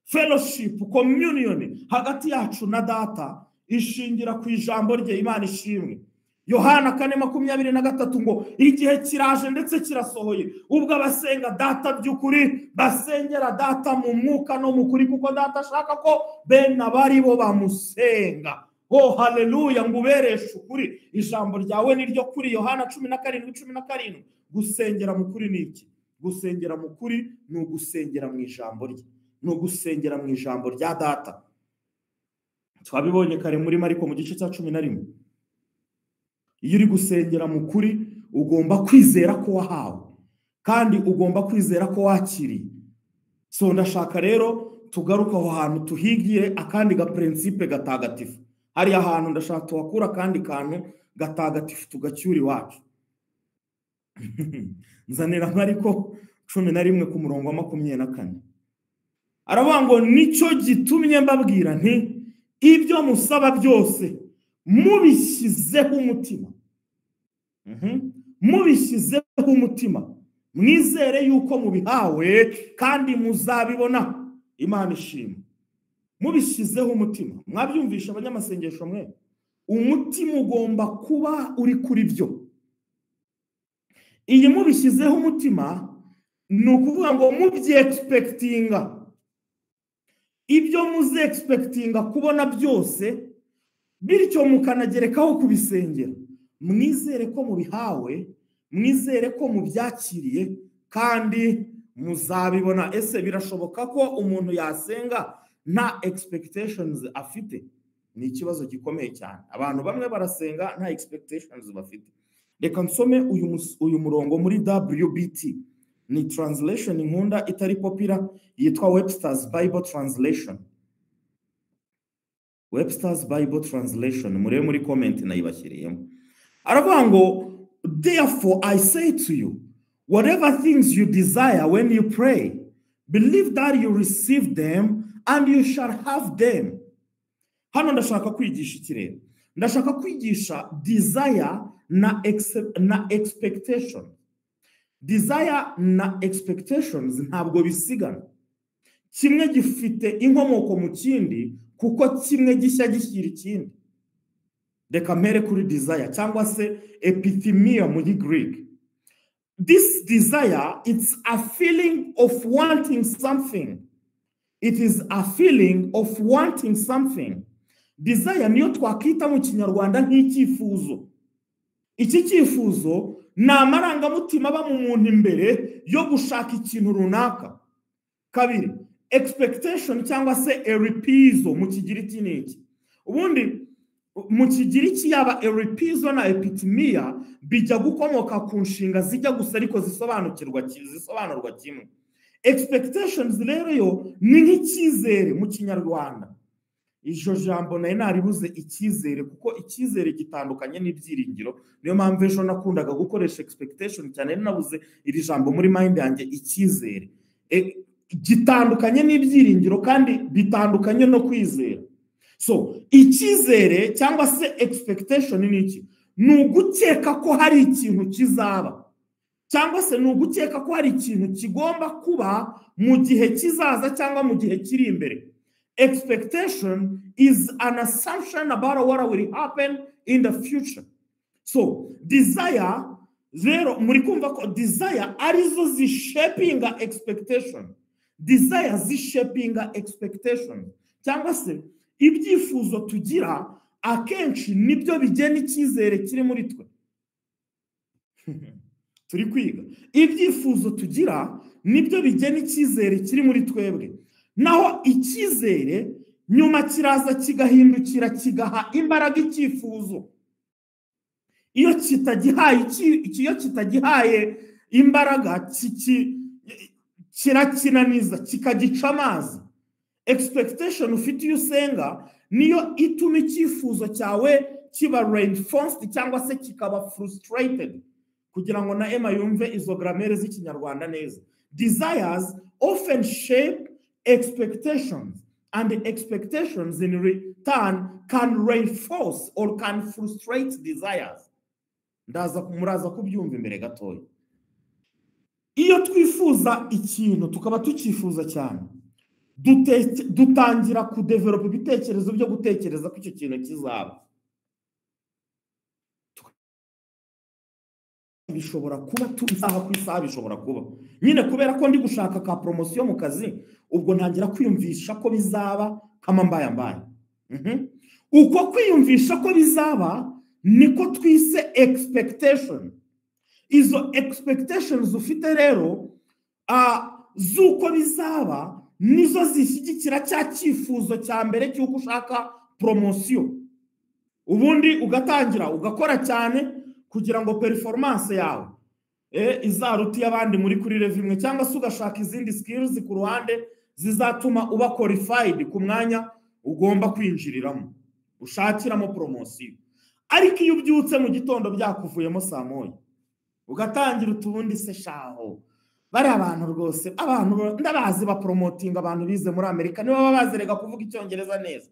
fellowship, communion hagati yacu na data ishingira ku ijambo rye. Imana ishimwe. Yohana 4:23 ngo igihe kiraje ndetse kirasohoye ubwo abasenga data by'ukuri basengera data mu mwuka no mu kuri, kuko data ashaka ko bene abari bo bamusenga. Oh haleluya, ngo ubereshe ukuri, ijambo ryawe ni ryo kuri. Yohana 17:17. Gusengera mu kuri ni iki? Gusengera mu kuri ni ugusengera mu ijambo rye, ni ugusengera mu ijambo rya data. Twabibonye kare muri Mariko mu gice cya 11. Iyo uri gusengera mu kuri ugomba kwizera ko wahawe, kandi ugomba kwizera ko wakiriye. So ndashaka rero tugaruka aho hantu tuhigire akandi ga principe gatagatifu. Hariya hantu ndashaka tuhakura akandi kantu gatagatifu tugacyura iwacu. Nzanira Mariko 11 ku murongo wa 24. Aravuga ngo nicyo gitumye mbabwira nti ibyo musaba byose mubishyizeho umutima, mubishyizeho umutima, mwizere yuko mubihawe kandi muzabibona. Imana ishimwe. Mubishyizeho umutima. Mwabyumvisha abanyamasengesho mwe, umutima ugomba kuba uri kuri byo. Iyi mubishyizeho umutima ni ukuvuga ngo mubye-expectinga, ibyo muze-expectinga kubona byose, bityo mukanagerekaho kubisengera. Mwizere ko mubihawe, mwizere ko mubyakiriye kandi muzabibona. Ese birashoboka ko umuntu yasenga nta expectations afite? Ni ikibazo gikomeye cyane. Abantu bamwe barasenga nta expectations bafite. Reka nsome uyu murongo muri WBT, ni translation nkunda itari popular, yitwa Webster's Bible Translation. Webster's Bible Translation, murebe muri comment nayibashyiriyemo. Aravuga ngo therefore I say to you, whatever things you desire when you pray, believe that you receive them and you shall have them. Hano ndashaka kwigisha iki rero? Ndashaka kwigisha desire na expectation. Desire na expectations ntabwo bisigana. Kimwe gifite inkomoko mu kindi, kuko kimwe gishya gishyira ikindi. Reka mpere kuri desire cyangwa se epithymia muri Greek. This desire, it's a feeling of wanting something. It is a feeling of wanting something. Desire niyo twakita mu Kinyarwanda nk'icyifuzo. Iki cyifuzo ni amarangamutima aba mu muntu imbere yo gushaka ikintu runaka. Kabiri, expectation cyangwa se elpizo mu Kigiriki ni iki? Ubundi mu Kigiriki yaba elpizo na epithymia bijya gukomoka ku nshinga zijya gusa, ariko zisobanurwa kimwe. Expectations rero yo ni nk'icyizere mu Kinyarwanda. Iryo jambo nari naribuze, icyizere, kuko icyizere gitandukanye n'ibyiringiro. Niyo mpamvu ejo nakundaga gukoresha expectation cyane, nabuze iri jambo muri mind yanjye. Icyizere gitandukanye n'ibyiringiro kandi bitandukanye no kwizera. So icyizere cyangwa se expectation ni iki? Ni ugukeka ko hari ikintu kizaba, cyangwa se ni ugukeka ko hari ikintu kigomba kuba mu gihe kizaza cyangwa mu gihe kiri imbere. Expectation is an assumption about what will happen in the future. So desire rero, muri kumva ko desire arizo zishapinga expectation. Desire zishapinga expectation, cyangwa se ibyifuzo tugira akenshi nibyo bigena icyizere kiri muri twe. Turi kwiga, ibyifuzo tugira nibyo bigena icyizere kiri muri twebwe, naho icyizere nyuma kiraza kigahindukira kigaha imbaraga icyifuzo. Iyo kitagihaye imbaraga, kirakinaniza, kikagica amazi. Expectation ufite iyo usenga niyo ituma icyifuzo cyawe kiba reinforced cyangwa se kikaba frustrated. Kugira ngo na Emma yumve izo grammaire z'Ikinyarwanda neza, desires often shape expectations, and the expectations in return can reinforce or can frustrate desires. Ndaza, muraza kubyumva imbere gatoya. Iyo twifuza ikintu, tukaba tucyifuza cyane, dutangira kudevelopa ibitekerezo byo gutekereza ko icyo kintu kizaba. Bishobora kuba isaha ku isaha, bishobora kuba nyine kubera ko ndi gushaka ka promotion mu kazi, ubwo ntangira kwiyumvisha ko bizaba kama mbaye mbaye. Uko kwiyumvisha ko bizaba niko twise expectation. Izo expectations ufite rero z'uko bizaba nizo zishyigikira cya cyifuzo cya mbere cy'uko ushaka promotion. Ubundi ugatangira ugakora cyane kugira ngo performance yawe izarute iy'abandi muri kuri level imwe, cyangwa se ugashaka izindi skills ku ruhande zizatuma uba qualified ku mwanya ugomba kwinjiriramo. ushakiramo poromosiyo. Ariko iyo ubyutse mu gitondo byakuvuyemo saa moya, ugatangira utubundi se shaho, bari abantu rwose, abantu ndabazi bapromotinga abantu bize muri Amerika, nibo baba bazerega kuvuga icyongereza neza.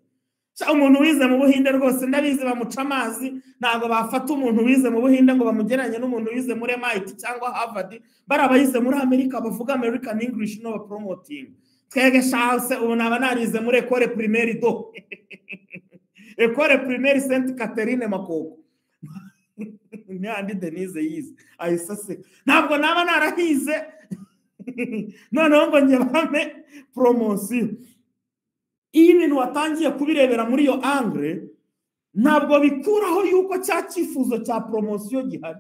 Umuntu wize mu Buhinde rwose ndabizi bamuca amazi, ntabwo bafata umuntu wize mu Buhinde ngo bamugereranye n'umuntu wize muri MIT cyangwa Harvard. Bari abayize muri Amerika bavuga American English no bapromoting. Twege shaho se ubu naba narize muri Ecole Primaire do Ecole Primaire Sainte Catherine Makoko Nyandi Denise yize ayisase, ntabwo naba narahize noneho ngo njye bame promotion. Iyo ibintu watangiye kubirebera muri iyo angle, ntabwo bikuraho yuko cya cyifuzo cya promotion gihari,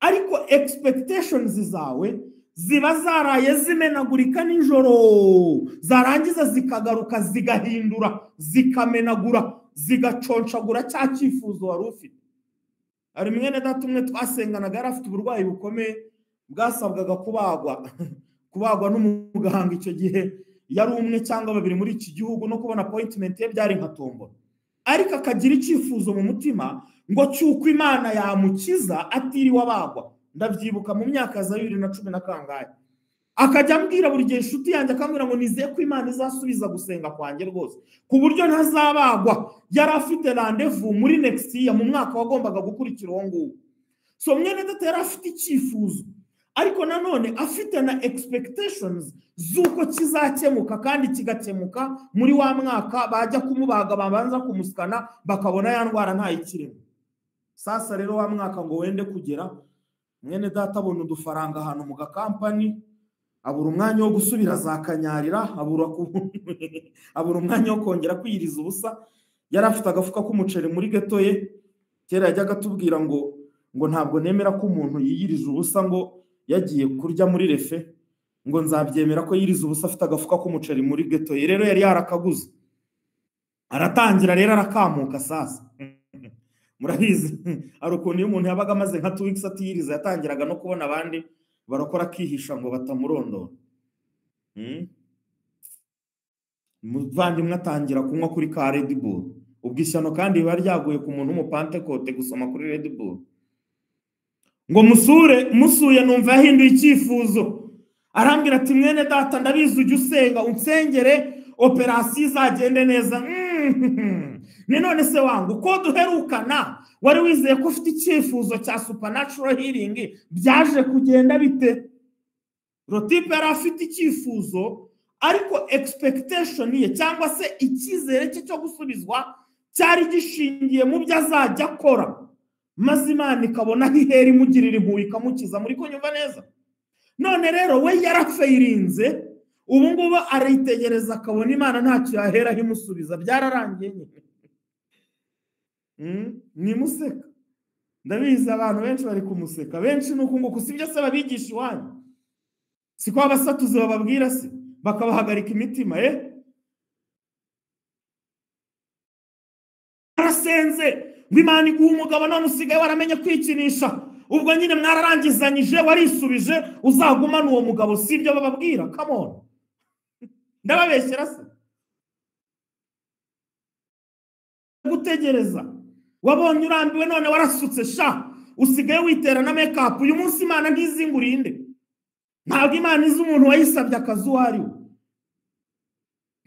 ariko expectations zawe ziba zaraye zimenagurika nijoro, zarangiza zikagaruka zigahindura, zikamenagura, zigaconshagura cya cyifuzo wari ufite. Hari mwene data umwe twasenganaga, yari afite uburwayi bukomeye bwasabwaga kubagwa n'umuganga. Icyo gihe yari umwe cyangwa babiri muri iki gihugu, no kubona appointment ye byari nka tombora. Ariko akagira icyifuzo mu mutima ngo cyuko Imana yamukiza atiriwe abagwa. Ndabyibuka mu myaka za 2010 na kangahe, akajya ambwira buri gihe inshuti yanjye, akambwira ngo nizeye ko Imana izasubiza gusenga kwanjye rwose ku buryo ntazabagwa. Yari afite rendezvous muri next year, mu mwaka wagombaga gukurikira uwo nguwo. So mwene data yari afite icyifuzo, ariko nanone afite na expectations z'uko kizakemuka, kandi kigakemuka muri wa mwaka bajya kumubaga, babanza kumusikana bakabona ya ndwara ntayikirimo. Sasa rero wa mwaka ngo wende kugera, mwene data abona udufaranga ahantu mu gakampani, abura umwanya wo gusubira za Kanyarira, abura umwanya wo kongera kwiyiriza ubusa. Yari afite agafuka k'umuceri muri geto ye. Kera yajyaga atubwira ngo ntabwo nemera ko umuntu yiyiriza ubusa ngo yagiye kurya muri refe, ngo nzabyemera ko yiriza ubusa afite agafuka k'umuceri muri geto ye. Rero yari yarakaguze, aratangira rero arakamuka. Sasa murabizi hari ukuntu iyo umuntu yabaga amaze nka 2 weeks atiyiriza, yatangiraga no kubona abandi barakora akihisha ngo batamurondora. Muvandimwe atangira kunywa kuri ka Red Bull. Ubwo ishyano kandi riba ryaguye ku muntu w'umupantekote gusoma kuri Red Bull. Ngo musuye numva yahinduye icyifuzo, arambwira ati mwene data ndabizi ujya usenga, unsengere operasiyo izagende neza. Ni none se wangu uko duherukana wari wizeye ko ufite icyifuzo cya supernatural healing, byaje kugenda bite? Rotipe yari afite icyifuzo, ariko expectation ye cyangwa se icyizere cye cyo gusubizwa cyari gishingiye mu byo azajya akora, maze Imana ikabona aho ihera imugirira impuhwe ikamukiza. Muri kunyumva neza? None rero we yarafeirinze, ubu ngubu aritegereza akabona Imana ntacyo yaheraho imusubiza, byararangiye nyine. Nimuseka, ndabizi abantu benshi bari kumuseka, benshi nuko ngo sibyo se babigisha iwanyu, siko abasatuzi bababwira se bakabahagarika imitima. Arasenze ngo Imana iguhe umugabo, none usigaye waramenye kwikinisha, ubwo nyine mwararangizanyije, warisubije, uzagumana uwo mugabo. Sibyo bababwira? Come on, ndababeshyera se? Gutegereza wabonye urambiwe none warasutse sha, usigaye witera na make up. Uyu munsi Imana ntizingurinde, ntabwo Imana izi umuntu wayisabye akazi uwo ari we,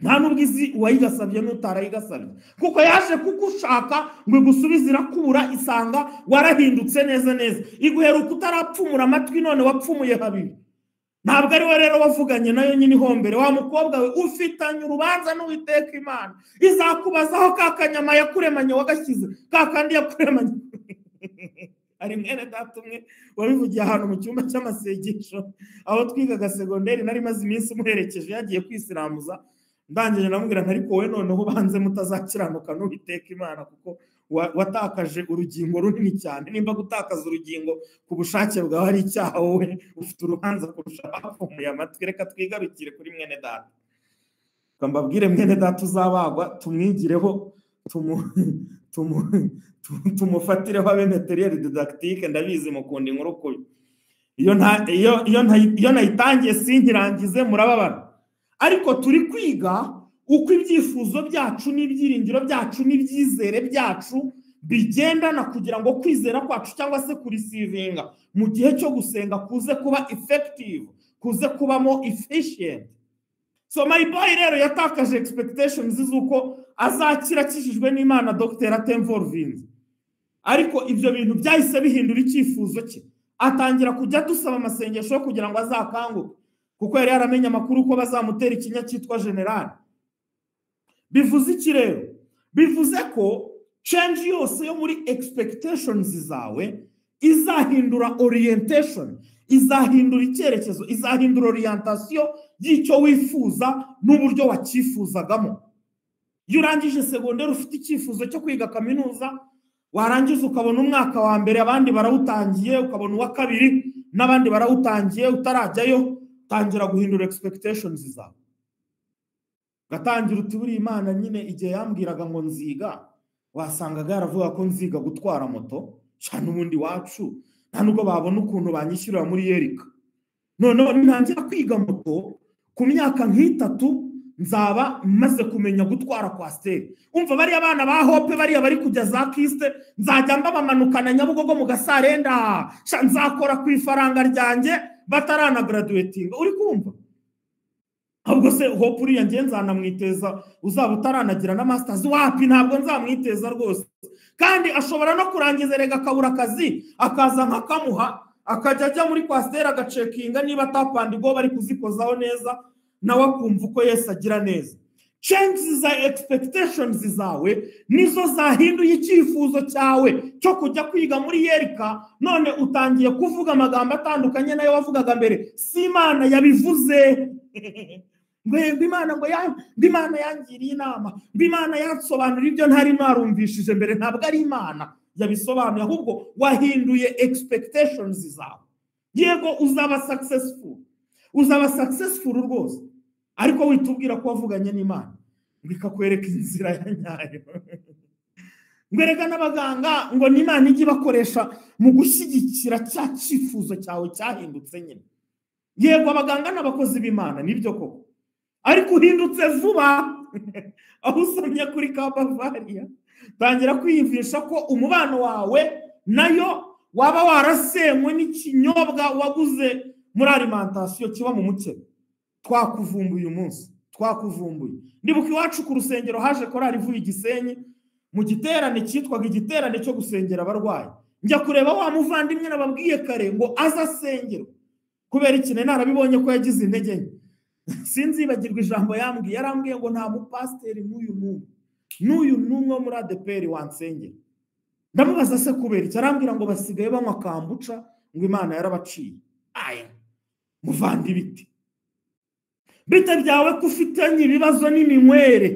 nta nubwo izi uwayigasabye n'utarayigasabye, kuko yaje kugushaka ngo igusubize irakubura, isanga warahindutse neza neza, iguheruka utarapfumura amatwi none wapfumuye habiri. Ntabwo ari we rero wavuganye nayo nyine ihombere. Wa mukobwa we ufitanye urubanza n'Uwiteka Imana, izakubazaho ka kanyama yakuremanye wagashyize, ka kandi yakuremanye. Hari mwene data umwe wabivugiye ahantu mu cyumba cy'amasengesho aho twigaga segonderi, nari maze iminsi muherekeje yagiye kwisiramuza, ndangije namubwira nti ariko wowe noneho ubanze mutazakiranuka n'Uwiteka Imana, kuko watakaje urugingo runini cyane. Nimba gutakaza urugingo ku bushake bwawe ari icyaha, wowe ufite urubanza kurusha abapfumuye amatwi. Reka twigarukire kuri mwene data, mbabwire mwene data uzabagwa tumwigireho, tumufatireho abe materiel didactique. Ndabizi mukunda inkuru kubi, iyo nayitangiye sinkirangize murababara, ariko turi kwiga Uko ibyifuzo byacu n'ibyiringiro byacu n'ibyizere byacu bigendana kugira ngo kwizera kwacu cyangwa se kureceivinga mu gihe cyo gusenga kuze kuba effective, kuze kubamo efficient. So my boy rero yatakaje expectations z'uko azakira akijijwe n'Imana Dr. atinvolvinze, ariko ibyo bintu byahise bihindura icyifuzo cye, atangira kujya dusaba amasengesho yo kugira ngo azakanguke, kuko yari yaramenye amakuru ko bazamutera ikinya cyitwa general. Bivuze iki rero? Bivuze ko change yose yo muri expectations zawe izahindura orientation, izahindura icyerekezo, izahindura orientation y'icyo wifuza n'uburyo wacyifuzagamo. Iyo urangije segonderi ufite icyifuzo cyo kwiga kaminuza, warangiza ukabona umwaka wa mbere abandi barawutangiye, ukabona uwa kabiri n'abandi barawutangiye, utarajyayo, tangira guhindura expectations zawe, gatangira uti buriya Imana nyine igihe yambwiraga ngo nziga, wasangaga yaravuga ko nziga gutwara moto cyane, ubundi wacu nta nubwo babona ukuntu banyishyurira muri yerika. Noneho ntangira kwiga moto ku myaka nk'itatu nzaba maze kumenya gutwara coaster. Umva bariya bana ba Hope, bariya bari kujya za KIST, nzajya mbabamanukana Nyabugogo mu gasarenda, nzakora ku ifaranga ryanjye batarana graduating. Uri kumva? Ahubwo se Hope uriya ngiye nzanamwiteza, uzaba utaranagira na masters? Wapi, ntabwo nzamwiteza rwose. Kandi ashobora no kurangiza rega akabura akazi, akaza nkakamuha, akajya ajya muri coaster agacheckinga niba tapandigo bari kuzikozaho neza, nawe akumva uko Yesu agira neza. Changes za expectations zawe nizo zahinduye icyifuzo cyawe cyo kujya kwiga muri yerika, none utangiye kuvuga amagambo atandukanye nayo wavugaga mbere. Si Imana yabivuze ngo Imana ngo Imana yangiriye inama, ngo Imana yansobanurira ibyo ntari narumvishije mbere. Ntabwo ari Imana yabisobanuye, ahubwo wahinduye expectations zawe. Yego uzaba successful, uzaba successful rwose, ariko witubwira ko wavuganye n'Imana ngo ikakwereka inzira ya nyayo, ngo erega n'abaganga ngo n'Imana ijye ibakoresha mu gushyigikira cya cyifuzo cyawe cyahindutse nyine. Yego abaganga n'abakozi b'Imana nibyo koko, ariko uhindutse vuba. Aho usomye kuri ka Bavaria, tangira kwiyumvisha ko umubano wawe nayo waba warasenywe n'ikinyobwa waguze muri alimentation kiba mu mukebe. Twakuvumbuye umunsi, twakuvumbuye. Ndibuka iwacu ku rusengero haje korali ivuye Igisenyi mu giterane cyitwaga igiterane cyo gusengera abarwayi. Njya kureba wa muvandimwe nababwiye kare ngo aze asengerwe, kubera iki? Narabibonye ko yagize intege nke. Sinzibagirwa ijambo yambwiye, yarambwiye ngo nta mupasiteri n'uyu n'umwe n'uyu n'umwe wo muri ADEPR wansengera. Ndamubaza se kubera iki? Arambwira ngo basigaye banywa kombucha, ngo Imana yarabaciye. Aya muvandi, biti bite byawe ko ufitanye ibibazo n'iminywere?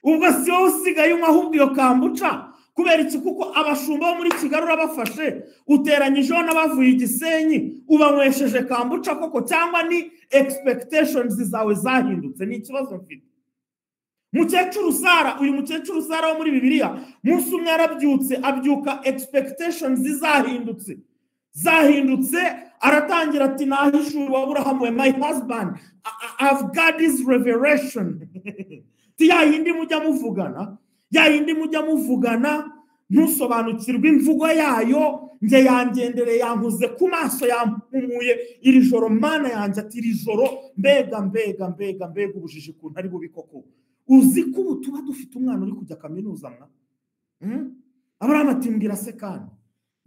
Ubwo si wowe usigaye unywa ahubwo iyo kombucha. Kubera iki? Kuko abashumba bo muri Kigali urabafashe, uteranyijeho n'abavuye Igisenyi, ubanywesheje kombucha koko, cyangwa ni expectations zawe zahindutse? Ni ikibazo mfite. Mukecuru Sara, uyu mukecuru Sara wo muri Bibiliya, munsi umwe yarabyutse, abyuka expectations zahindutse, zahindutse. Aratangira ati nahishuriwe Aburahamu we, my husband, I've got this revelation. Ti ya yindi mujya muvugana, ya yindi mujya muvugana ntusobanukirwe imvugo yayo, nge yangendere, yankuze ku maso, yampumuye iri joro. Mana yanjye, ati iri joro mbega mbega mbega mbega ubujiji ukuntu ari bubi koko! Uzi ko ubu tuba dufite umwana uri kujya kaminuza mwa? Aburahamu ati mbwira se kandi,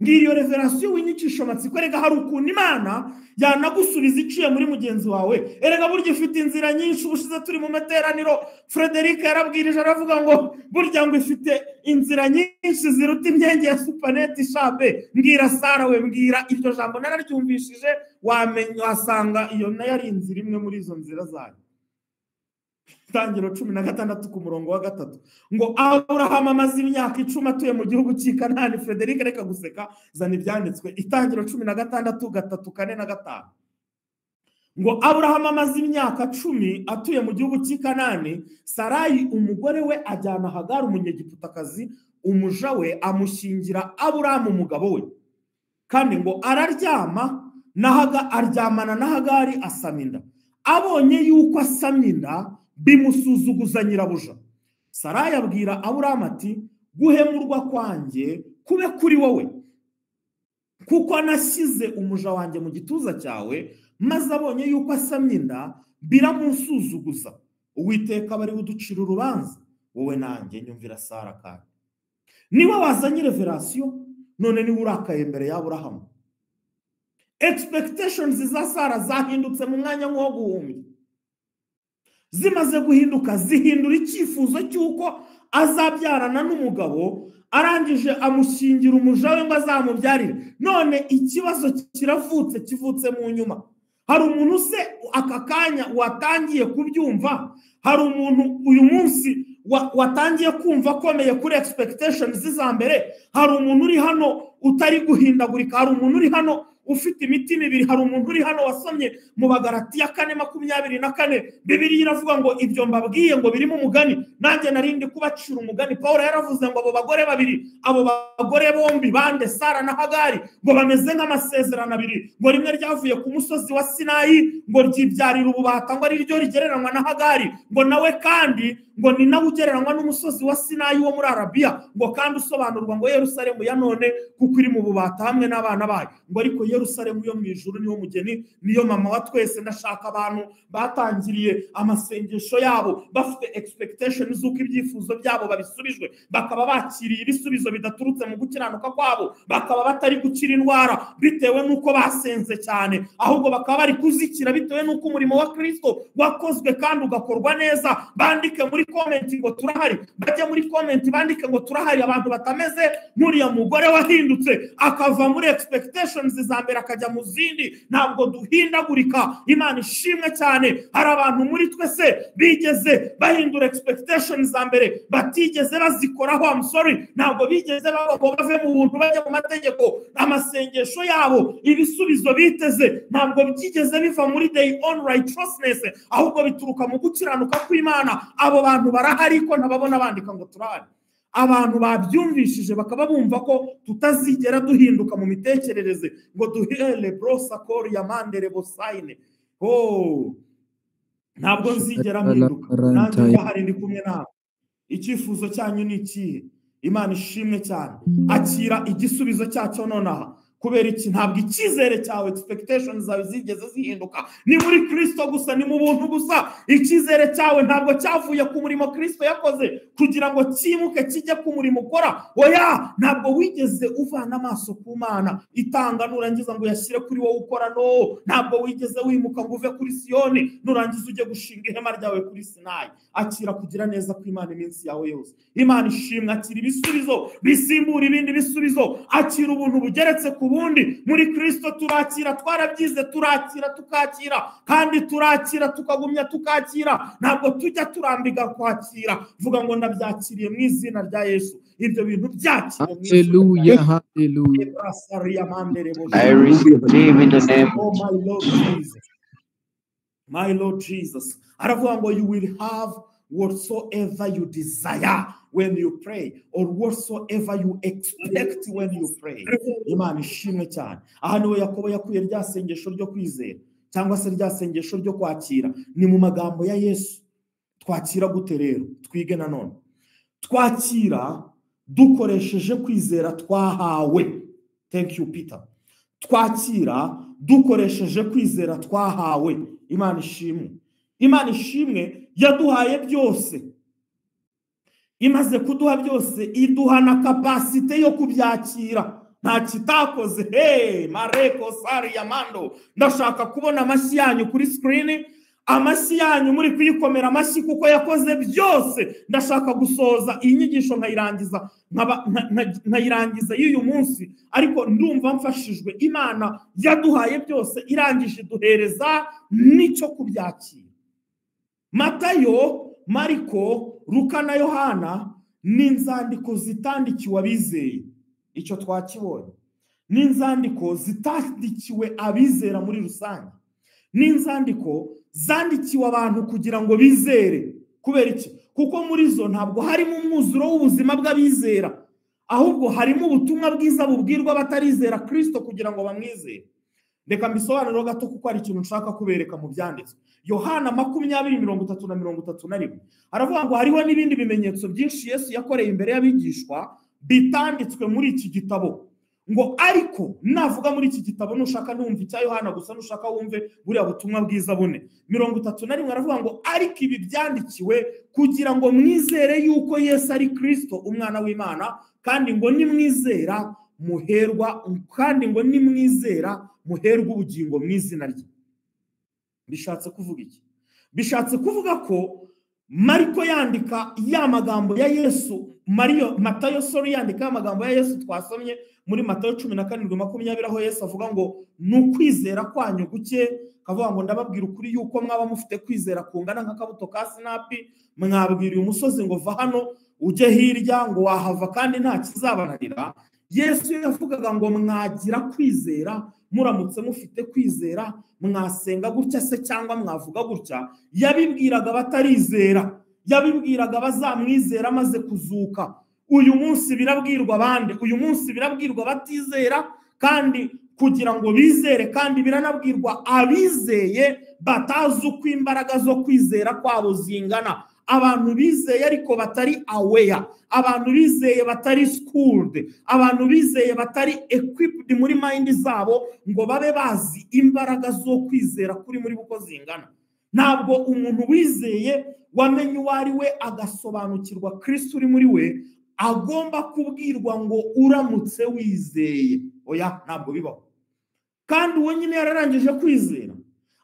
mbwira iyo revelation, winyicisha amatsiko. Erega hari ukuntu Imana yanagusubiza iciye muri mugenzi wawe. Erega burya ifite inzira nyinshi. Ubushize turi mu materaniro, Frederic yarabwirije aravuga ngo burya ngo ifite inzira nyinshi ziruta imyenge ya supaneti ishabe. Mbwira Sara we, mbwira iryo jambo nararyumvishije, wamenya wasanga iyo nayo ari inzira imwe muri izo nzira zayo. Itangiro 16 ku murongo wa 3 ngo Aburahamu amaze imyaka 10 atuye mu gihugu cy'i Kanani. Frederic reka guseka, zana ibyanditswe. Itangiro 16 3 4 na 5 ngo Aburahamu amaze imyaka 10 atuye mu gihugu cy'i Kanani, Sarayi umugore we ajyana Hagari umunyegiputakazi umuja we, amushyingira Aburahamu umugabo we. Kandi ngo araryama na aryamana na Hagari asama inda. Abonye yuko asamye inda, Bimusuzuguza nyirabuja. Sarayi abwira Aburahamu ati guhemurwa kwanjye kube kuri wowe, kuko nashyize umuja wanjye mu gituza cyawe, maze abonye yuko asamye inda biramusuzuguza. Uwiteka aba ari we uducira urubanza, wowe nanjye. Nyumvira Sara kandi niwe wazanye revelation, none niwe urakaye imbere ya Aburahamu. Expectations za Sara zahindutse mu mwanya nk'uwo guhumbya. Zimaze guhinduka zihindura icyifuzo cy'uko azabyarana n'umugabo, arangije amushyingira umuja we ngo azamubyarire. None ikibazo kiravutse, kivutse mu nyuma. Hari umuntu se aka kanya watangiye kubyumva? Hari umuntu uyu munsi watangiye kumva akomeye kuri expectations za mbere? Hari umuntu uri hano utari guhindagurika? Hari umuntu uri hano ufite imitima ibiri? Hari umuntu uri hano wasomye mu Bagalatiya 4:24? Bibiliya iravuga ngo ibyo mbabwiye ngo birimo umugani, nanjye narindi kubacira umugani. Paul yaravuze ngo abo bagore babiri, abo bagore bombi bande, Sara na Hagari, ngo bameze nk'amasezerano abiri, ngo rimwe ryavuye ku musozi wa Sinayi ngo ryibyarira ububata, ngo ari ryo rigereranywa na Hagari, ngo nawe kandi ngo ni nawe ugereranywa n'umusozi wa Sinayi wo muri Arabiya, ngo kandi usobanurwa ngo Yerusalemu ya none kuko iri mu bubata hamwe n'abana bayo, ngo ariko Yerusalemu yo mu ijuru niyo mugeni, niyo mama wa twese. Ndashaka abantu batangiriye amasengesho yabo bafite expectation z'uko ibyifuzo byabo babisubijwe, bakaba bakiriye ibisubizo bidaturutse mu gukiranuka kwabo, bakaba batari gukira indwara bitewe n'uko basenze cyane, ahubwo bakaba bari kuzikira bitewe n'uko umurimo wa Kristo wakozwe kandi ugakorwa neza. Bandike muri comment ngo turahari, bajye muri comment bandike ngo turahari. Abantu batameze nk'uriya mugore wahindutse akava muri expectations za mbere akajya mu zindi. Ntabwo duhindagurika. Imana ishimwe cyane. Hari abantu muri twese bigeze bahindura expectations za mbere, batigeze bazikoraho. I'm sorry, ntabwo bigeze ngo bave mu buntu bajya mu mategeko. Amasengesho yabo, ibisubizo biteze ntabwo byigeze biva muri their own righteousness, ahubwo bituruka mu gukiranuka kw'Imana. Abo bantu barahari ko ntababona bandika ngo turahari. Abantu babyumvishije bakaba bumva ko tutazigera duhinduka mu mitekerereze ngo duhere brosa kori ya mandere bosaine. Oh, ntabwo nzigera mpinduka, nanjye ndahari, ndi kumwe nawe. Icyifuzo cyanyu ni ikihe? Imana ishimwe cyane. Akira igisubizo cyacyo nonaha. Kubera iki? Ntabwo icyizere cyawe, expectations zawe zigeze zihinduka. Ni muri Kristo gusa, ni mu buntu gusa. Icyizere cyawe ntabwo cyavuye ku murimo Kristo yakoze kugira ngo cyimuke kijye ku murimo ukora. Oya, ntabwo wigeze uvana amaso ku Mana itanga nurangiza ngo uyashyire kuri wowe ukora. No, ntabwo wigeze wimuka ngo uve kuri Siyoni nurangiza ujye gushinga ihema ryawe kuri Sinayi. Akira kugira neza kw'Imana iminsi yawe yose. Imana ishimwe. Akira ibisubizo bisimbura ibindi bisubizo. Akira ubuntu bugeretse ku bundi. Muri Kristo turakira, twarabyize, turakira, tukakira, kandi turakira, tukagumya tukakira. Ntabwo tujya turambiga kwakira. Vuga ngo ndabyakiriye mu izina rya Yesu. Ibyo bintu byakire mu izina rya Hallelujah, Yesu. hallelujah. I receive in the name Oh my Lord Jesus. My Lord Jesus. Aravuga ngo you will have whatsoever you desire when you pray, or whatsoever you expect when you pray. Imana ishimwe cyane. Aha niho Yakobo yakuye rya sengesho ryo kwizera, cyangwa se rya sengesho ryo kwakira. Ni mu magambo ya Yesu. Twakira gute rero? Twige nanone. Twakira dukoresheje kwizera twahawe. Thank you Peter. Twakira dukoresheje kwizera twahawe. Imana ishimwe. Imana ishimwe yaduhaye byose. Imaze kuduha byose iduha na capacité yo kubyakira. Nta kitakoze. Hey, Mareko Sari Yamando, ndashaka kubona amashyi yanyu kuri screen. Amashyi yanyu muri kuyikomera amashyi kuko yakoze byose. Ndashaka gusoza iyi nyigisho nkayirangiza, nkayirangiza y'uyu munsi, ariko ndumva mfashijwe. Imana yaduhaye byose, irangije iduhereza n'icyo kubyakira. Matayo, Mariko, Luka na Yohana ni inzandiko zitandikiwe abizeye. Icyo twakibonye ni inzandiko zitandikiwe abizera muri rusange. Ni inzandiko zandikiwe abantu kugira ngo bizere. Kubera iki? Kuko muri zo ntabwo harimo umwuzuro w'ubuzima bw'abizera, ahubwo harimo ubutumwa bwiza bubwirwa abatarizera Kristo kugira ngo bamwizere. Reka mbisobanure gato kuko hari ikintu nshaka kubereka mu byanditswe. Yohana 20:30 na 31 aravuga ngo hariho n'ibindi bimenyetso byinshi Yesu yakoreye imbere y'abigishwa bitanditswe muri iki gitabo. Ngo ariko navuga muri iki gitabo nushaka numva icya Yohana gusa, nushaka wumve buriya butumwa bwiza bune. 31 aravuga ngo ariko ibi byandikiwe kugira ngo mwizere yuko Yesu ari Kristo umwana w'Imana, kandi ngo nimwizera muherwa, kandi ngo nimwizera muherwa ubugingo mu izina rye. Bishatse kuvuga iki? Bishatse kuvuga ko Mariko yandika ya magambo ya Yesu, Matayo sorry yandika ya magambo ya Yesu twasomye muri Matayo 17:20 aho Yesu avuga ngo nukwizera kwanyu guke, kavuga ngo ndababwira ukuri yuko mwaba mufite kwizera kungana nk'akabuto ka sinapi, mwabwira uyu musozi ngo va hano ujye hirya ngo wahava kandi nta kizabananira. Yesu yavugaga ngo mwagira kwizera, muramutse mufite kwizera mwasenga gutya se cyangwa mwavuga gutya. Yabibwiraga batarizera, yabibwiraga bazamwizera maze kuzuka. Uyu munsi birabwirwa abandi, uyu munsi birabwirwa batizera kandi kugira ngo bizere, kandi biranabwirwa abizeye batazi uko imbaraga zo kwizera kwabo zingana. Abantu bizeye ariko batari aware, abantu bizeye batari schooled, abantu bizeye batari equipped muri mind zabo ngo babe bazi imbaraga zo kwizera kuri muri buko zingana. Ntabwo umuntu wizeye wamenye uwo ari we agasobanukirwa Kristo uri muri we agomba kubwirwa ngo uramutse wizeye. Oya, ntabwo bibaho. Kandi uwo nyine yararangije kwizera.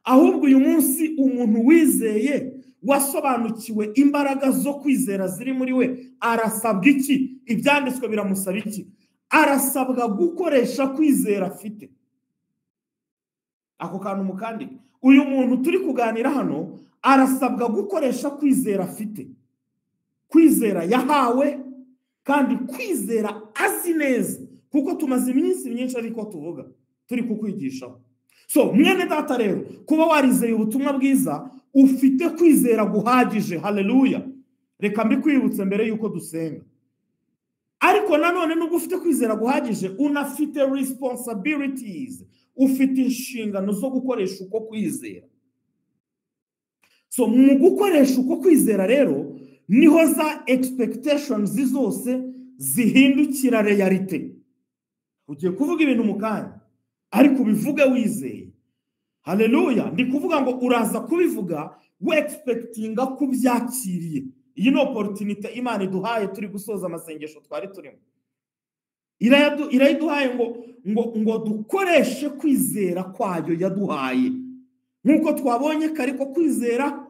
Ahubwo uyu munsi umuntu wizeye wasobanukiwe imbaraga zo kwizera ziri muri we arasabwa iki? Ibyanditswe biramusaba iki? Arasabwa gukoresha kwizera afite. Ako kantu mukandike. Uyu muntu turi kuganira hano arasabwa gukoresha kwizera afite, kwizera yahawe, kandi kwizera azi neza, kuko tumaze iminsi myinshi ariko tuvuga turi kukwigishaho. So mwene data rero, kuba warizeye ubutumwa bwiza ufite kwizera guhagije. Haleluya. Reka mbikwibutse mbere yuko dusenga. Ariko nanone nubwo ufite kwizera guhagije, unafite responsibilities, ufite inshingano zo gukoresha uko kwizera. So mu gukoresha uko kwizera rero niho za expectations zose zihindukira reality. Ugiye kuvuga ibintu mu kanya ariko ubivuge wizeye. Haleluya. Ndi kuvuga ngo uraza kubivuga we expectinga kubyakiriye. Iyi ni opportunity Imana iduhaye turi gusoza amasengesho twari turimo. Irayiduhaye ngo dukoreshe kwizera kwayo yaduhaye. Nkuko twabonye kare ko kwizera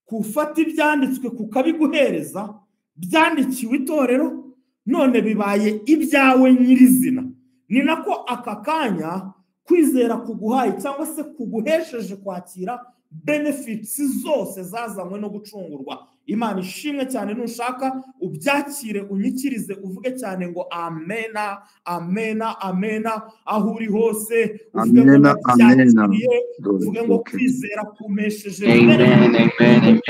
kufata ibyanditswe kukabiguhereza, byandikiwe itorero none bibaye ibyawe nyirizina. Ni nako aka kanya kwizera kuguhaye cyangwa se kuguhesheje kwakira benefits zose zazanywe no gucungurwa. Imana ishimwe cyane. Nushaka ubyakire, unyikirize, uvuge cyane ngo amena, amena, amena, aho uri hose uvuge ngo ndabyakiriye, uvuge ngo kwizera kumesheje. Amen, amen, amen.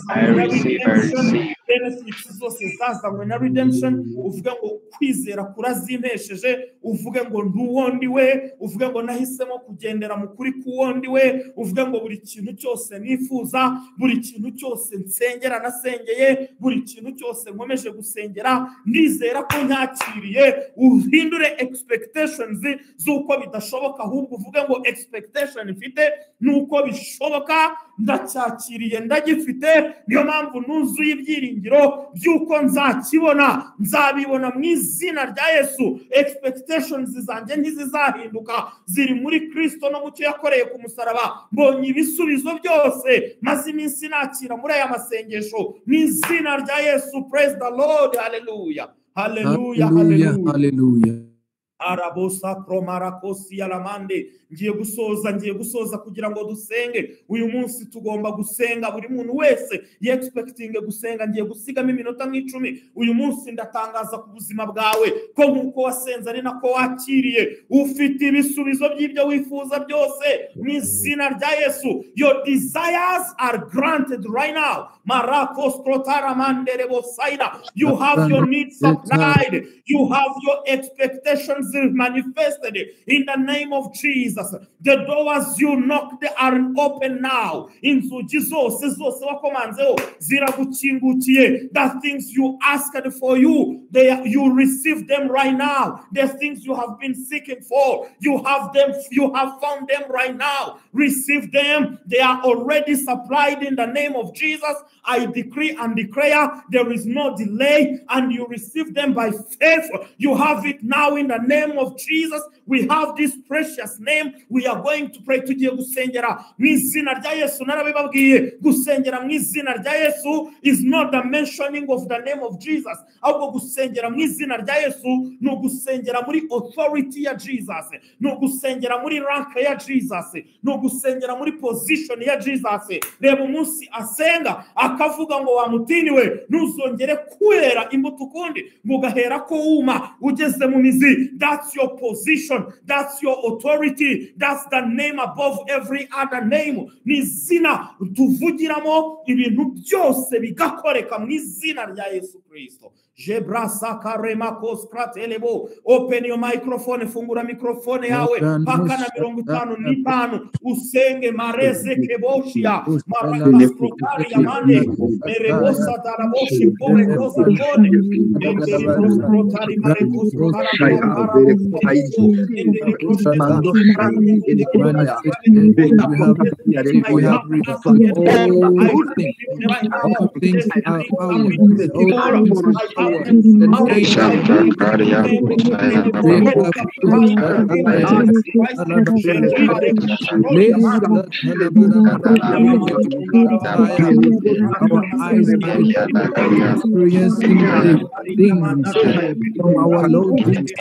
I receive, I receive. Benefits zose zazanywe na redemption, uvuge ngo kwizera kurazimpesheje, uvuge ngo nduwondi we, uvuge ngo nahisemo kugendera mu kuri kuwondi we, uvuge ngo buri kintu cyose nifuza, buri kintu cyose nsengera nasengeye, buri kintu cyose nkomeje gusengera ndizera ko nyakiriye. Uhindure expectations z'uko bidashoboka, ahubwo uvuge ngo expectation mfite nuko bishoboka, ndacyakiriye, ndagifite, niyo mpamvu nuzuye ibyiringiro by'uko nzakibona, nzabibona mu izina rya Yesu. Expectations zanjye ntizizahinduka, ziri muri Kristo no mu cyo yakoreye ku musaraba. Mbonye ibisubizo byose maze iminsi nakira muri aya masengesho mu izina rya Yesu. Praise the Lord. Hallelujah, hallelujah, hallelujah. Arabosa promarakosi alamande. Ngiye gusoza kugira ngo dusenge. Uyu munsi tugomba gusenga, buri muntu wese ye expecting gusenga. Ngiye gusigamo iminota nk'icumi. Uyu munsi ndatangaza ku buzima bwawe ko nkuko wasenze ari nako wakiriye, ufite ibisubizo by'ibyo wifuza byose mu izina rya Yesu. Your desires are granted right now. Marakos protaramanderebosaida. You have your needs supplied, you have your expectations manifested in the name of Jesus. The doors you knocked are open now. Inzugi zose zose wakomanzeho ziragukingukiye. The things you asked for you, you receive them right now. The things you have been seeking for, you have them, you have found them right now. Receive them. They are already supplied in the name of Jesus. I decree and declare there is no delay, and you receive them by faith. You have it now in the name of Jesus. We have this precious name. We are going to pray. Tugiye gusengera mu izina rya Yesu. Narabibabwiye, gusengera mu izina rya Yesu is not the mentioning of the name of Jesus. Ahubwo gusengera mu izina rya Yesu ni ugusengera muri authority ya Jesus, ni ugusengera muri rank ya Jesus, ni ugusengera muri position ya Jesus. Reba umunsi asenga akavuga ngo wa mutini we ntuzongere kwera imbuto ukundi, ngo ugahera ko wuma ugeze mu mizi. That's your position, that's your authority, that's the name above every other name. Ni izina tuvugiramo ibintu byose bigakoreka mu izina rya Yesu Kristo. Open your microphone, fungura microphone yawe paka na 55 usenge mareze keboshia marakastrokari yamane merebosa daraboshi pore koza kone enderebostrotari Our eyes are experiencing the things from our Lord Jesus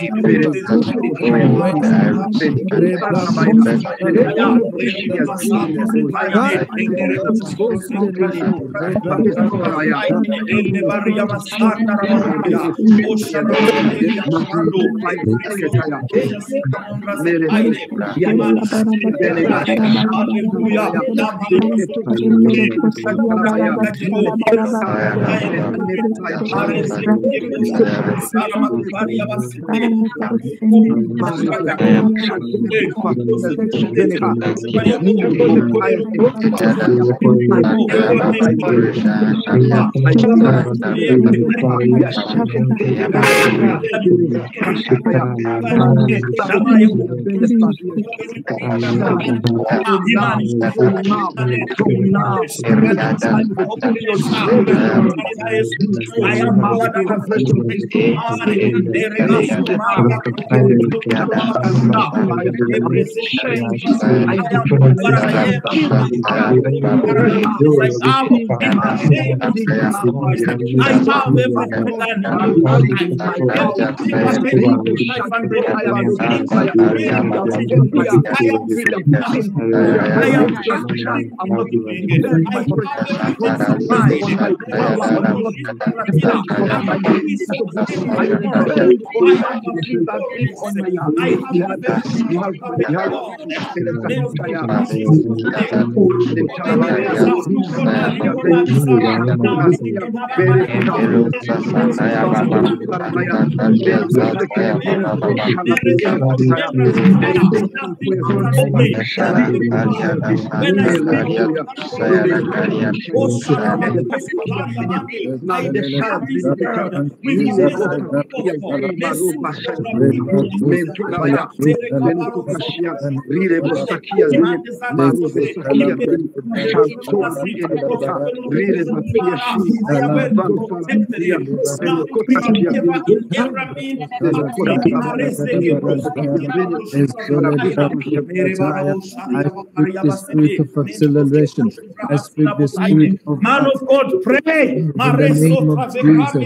I speak the spirit of acceleration. I speak the spirit of man of God, pray. In the name of Jesus.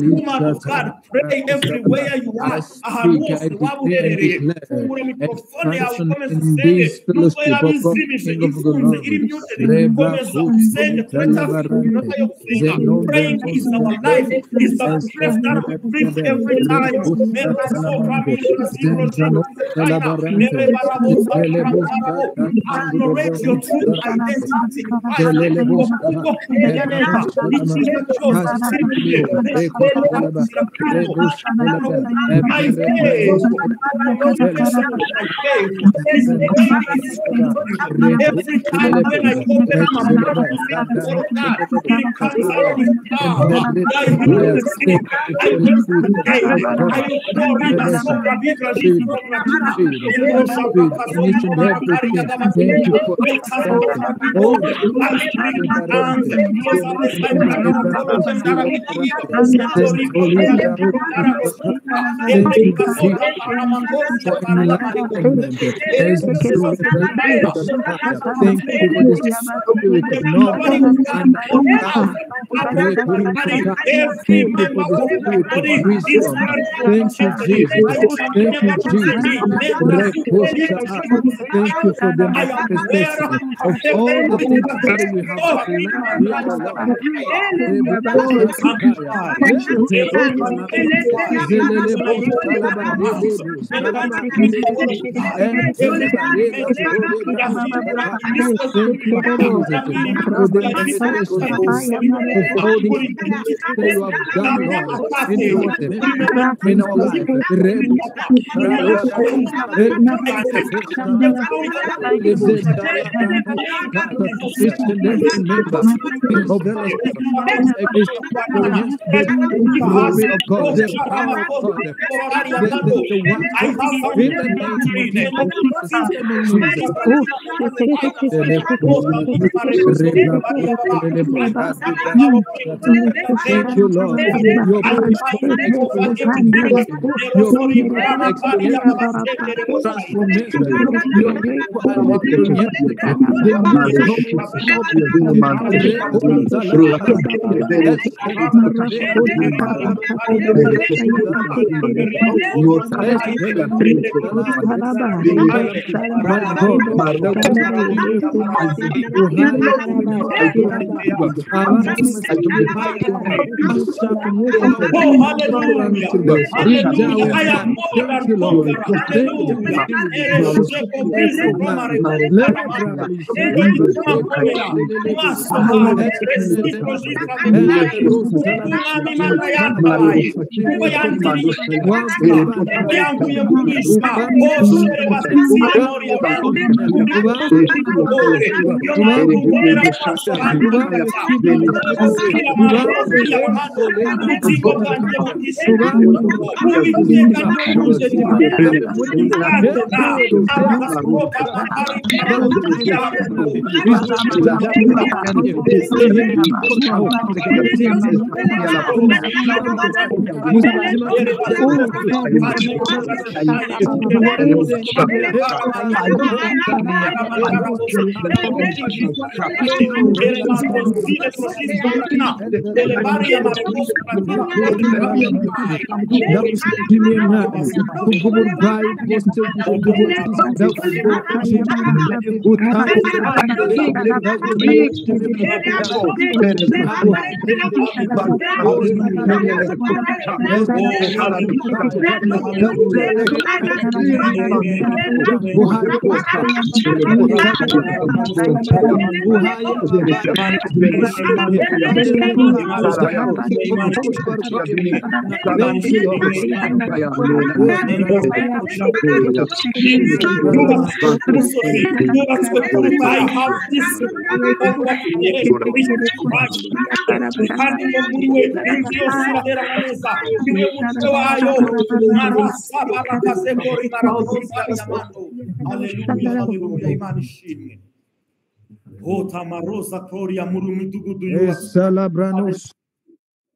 Woman of God, pray everywhere you are. I speak, I declare and declare expansion in this fellowship of God, King of glory. Praying is our life, is the breath that we breathe every time. Acknowledge your true identity. My faith, is every time when I open my mouth to say the word of God, it comes out with power. I heal the sick, I raise the dead, Thank you, Jesus. Thank you, Jesus. Thank you for the manifestation of all the things that we have Thank you, Jesus, for the manifestation of all the things that you have done, Lord, in our life. Each and every member of the experience the glory of God, the power of God, the one in the name of Jesus. Thank you, Lord. Your people experience transformation. Your people experience the Oh, hallelujah. Hallelujah. I am more than conqueror. Hallelujah.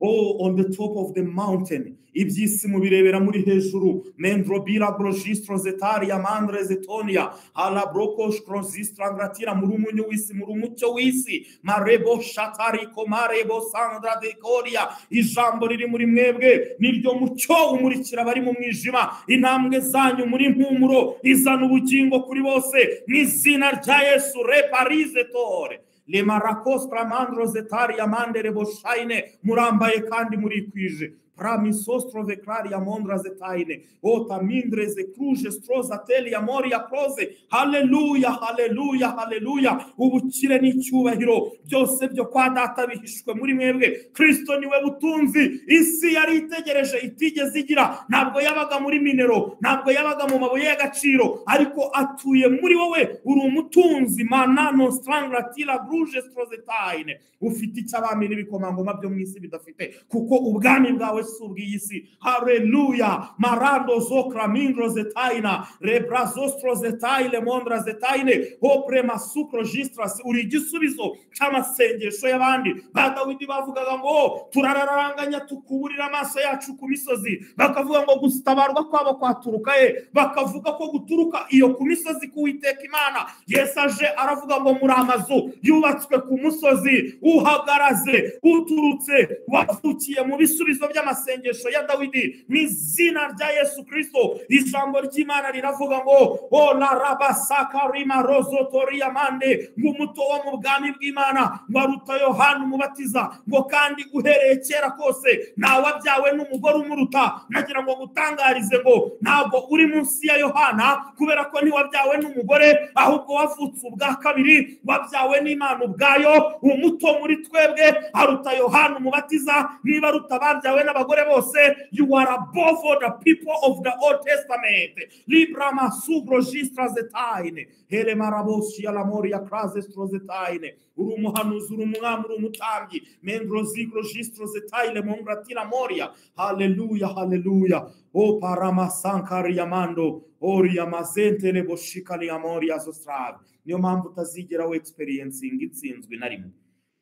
Oh, on the top of the mountain. Iby'isi mubirebera muri hejuru. Mendrobira brogistro zetaria mandre zetonia. Alabrokosh krozistra gratira muri umunyu w'isi muri umucyo w'isi. Marebo shatari komarebo sandra dekoria. Ijambo riri muri mwebwe niryo mucyo umurikira bari mu mwijima. Intambwe zanyu muri mpumuro izana ubugingo kuri bose. Mu izina rya Yesu reparize tore. Le marakos tramandro zetari amandere boshaine murambaye kandi murikwije. Pramisostrove claria mondra zetaine. Otamindre ze kruje stroza telia moria kroze. Haleluya, haleluya, haleluya. Ubukire n'icyubahiro byose byo kwa data bihishwe muri mwebwe. Kristo niwe butunzi isi yari itegereje itigeze igira. Ntabwo yabaga muri minero, ntabwo yabaga mu mabuye y'agaciro, ariko atuye muri wowe. Uri umutunzi manano stranglatila gruje strozetaine. Ufite icyo abami n'ibikomangoma byo mu isi bidafite, kuko ubwami bwawe si ubw'iyi si. Haleluya. Marando zokra mindro zetaina rebrazostro zetaile mondra zetaine oprema sukro gistras. Uri igisubizo cy'amasengesho y'abandi. Ba Dawidi bavugaga ngo turararanganya tukuburira amaso yacu ku misozi, bakavuga ngo gutabarwa kwabo kwaturuka he, bakavuga ko guturuka iyo ku misozi k'Uwiteka Imana. Yesu aje aravuga ngo muri amazu yubatswe ku musozi uhagaraze, uturutse, wavukiye mu bisubizo by'amasengesho ya Dawidi. Mu izina rya Yesu Kristo, ijambo ry'Imana riravuga ngo o la rabasakarima rozotoria mande, ngo umuto wo mu bwami bw'Imana ngo aruta Yohana Umubatiza, ngo kandi uhereye kera kose ntawabyawe n'umugore umuruta. Nagira ngo gutangarize ngo ntabwo uri munsi ya Yohana, kubera ko ntiwabyawe n'umugore, ahubwo wavutse ubwa kabiri, wabyawe n'Imana ubwayo. Umuto muri twebwe aruta Yohana Umubatiza. Niba aruta ababyawe n'abagore bose, you are above all the people of the Old Testament. Libra masubro gistra zetaine hele maraboshi alamoria kraze strozetaine. Uri umuhanuzi, uri umwami, uri umutambyi. Mendro zigro gistro zetaile mongratina moria. Haleluya, haleluya. O paramasankariamando oria mazente leboshikali amoria zostrave. Niyo mpamvu utazigera we experiencing intsinzwi na rimwe.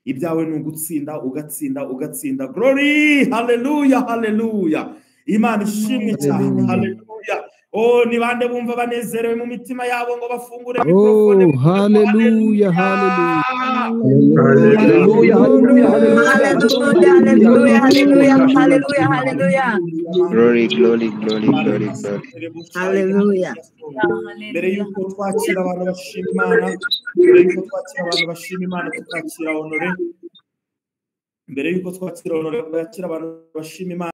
Ibyawe ni ugutsinda, ugatsinda, ugatsinda. Glory, haleluya, haleluya. Imana ishimwe cyane. Haleluya. Oh, ni bande bumva banezerewe mu mitima yabo ngo bafungure mikrofone? Oh, hallelujah, hallelujah. Hallelujah, hallelujah, Hallelujah, hallelujah, hallelujah, hallelujah. Glory, glory, glory, glory, glory. Hallelujah. Mbere y'uko twakira abantu bashima Imana, mbere y'uko twakira abantu bashima Imana, tukakira Honore, mbere y'uko twakira Honore, twakira abantu bashima Imana.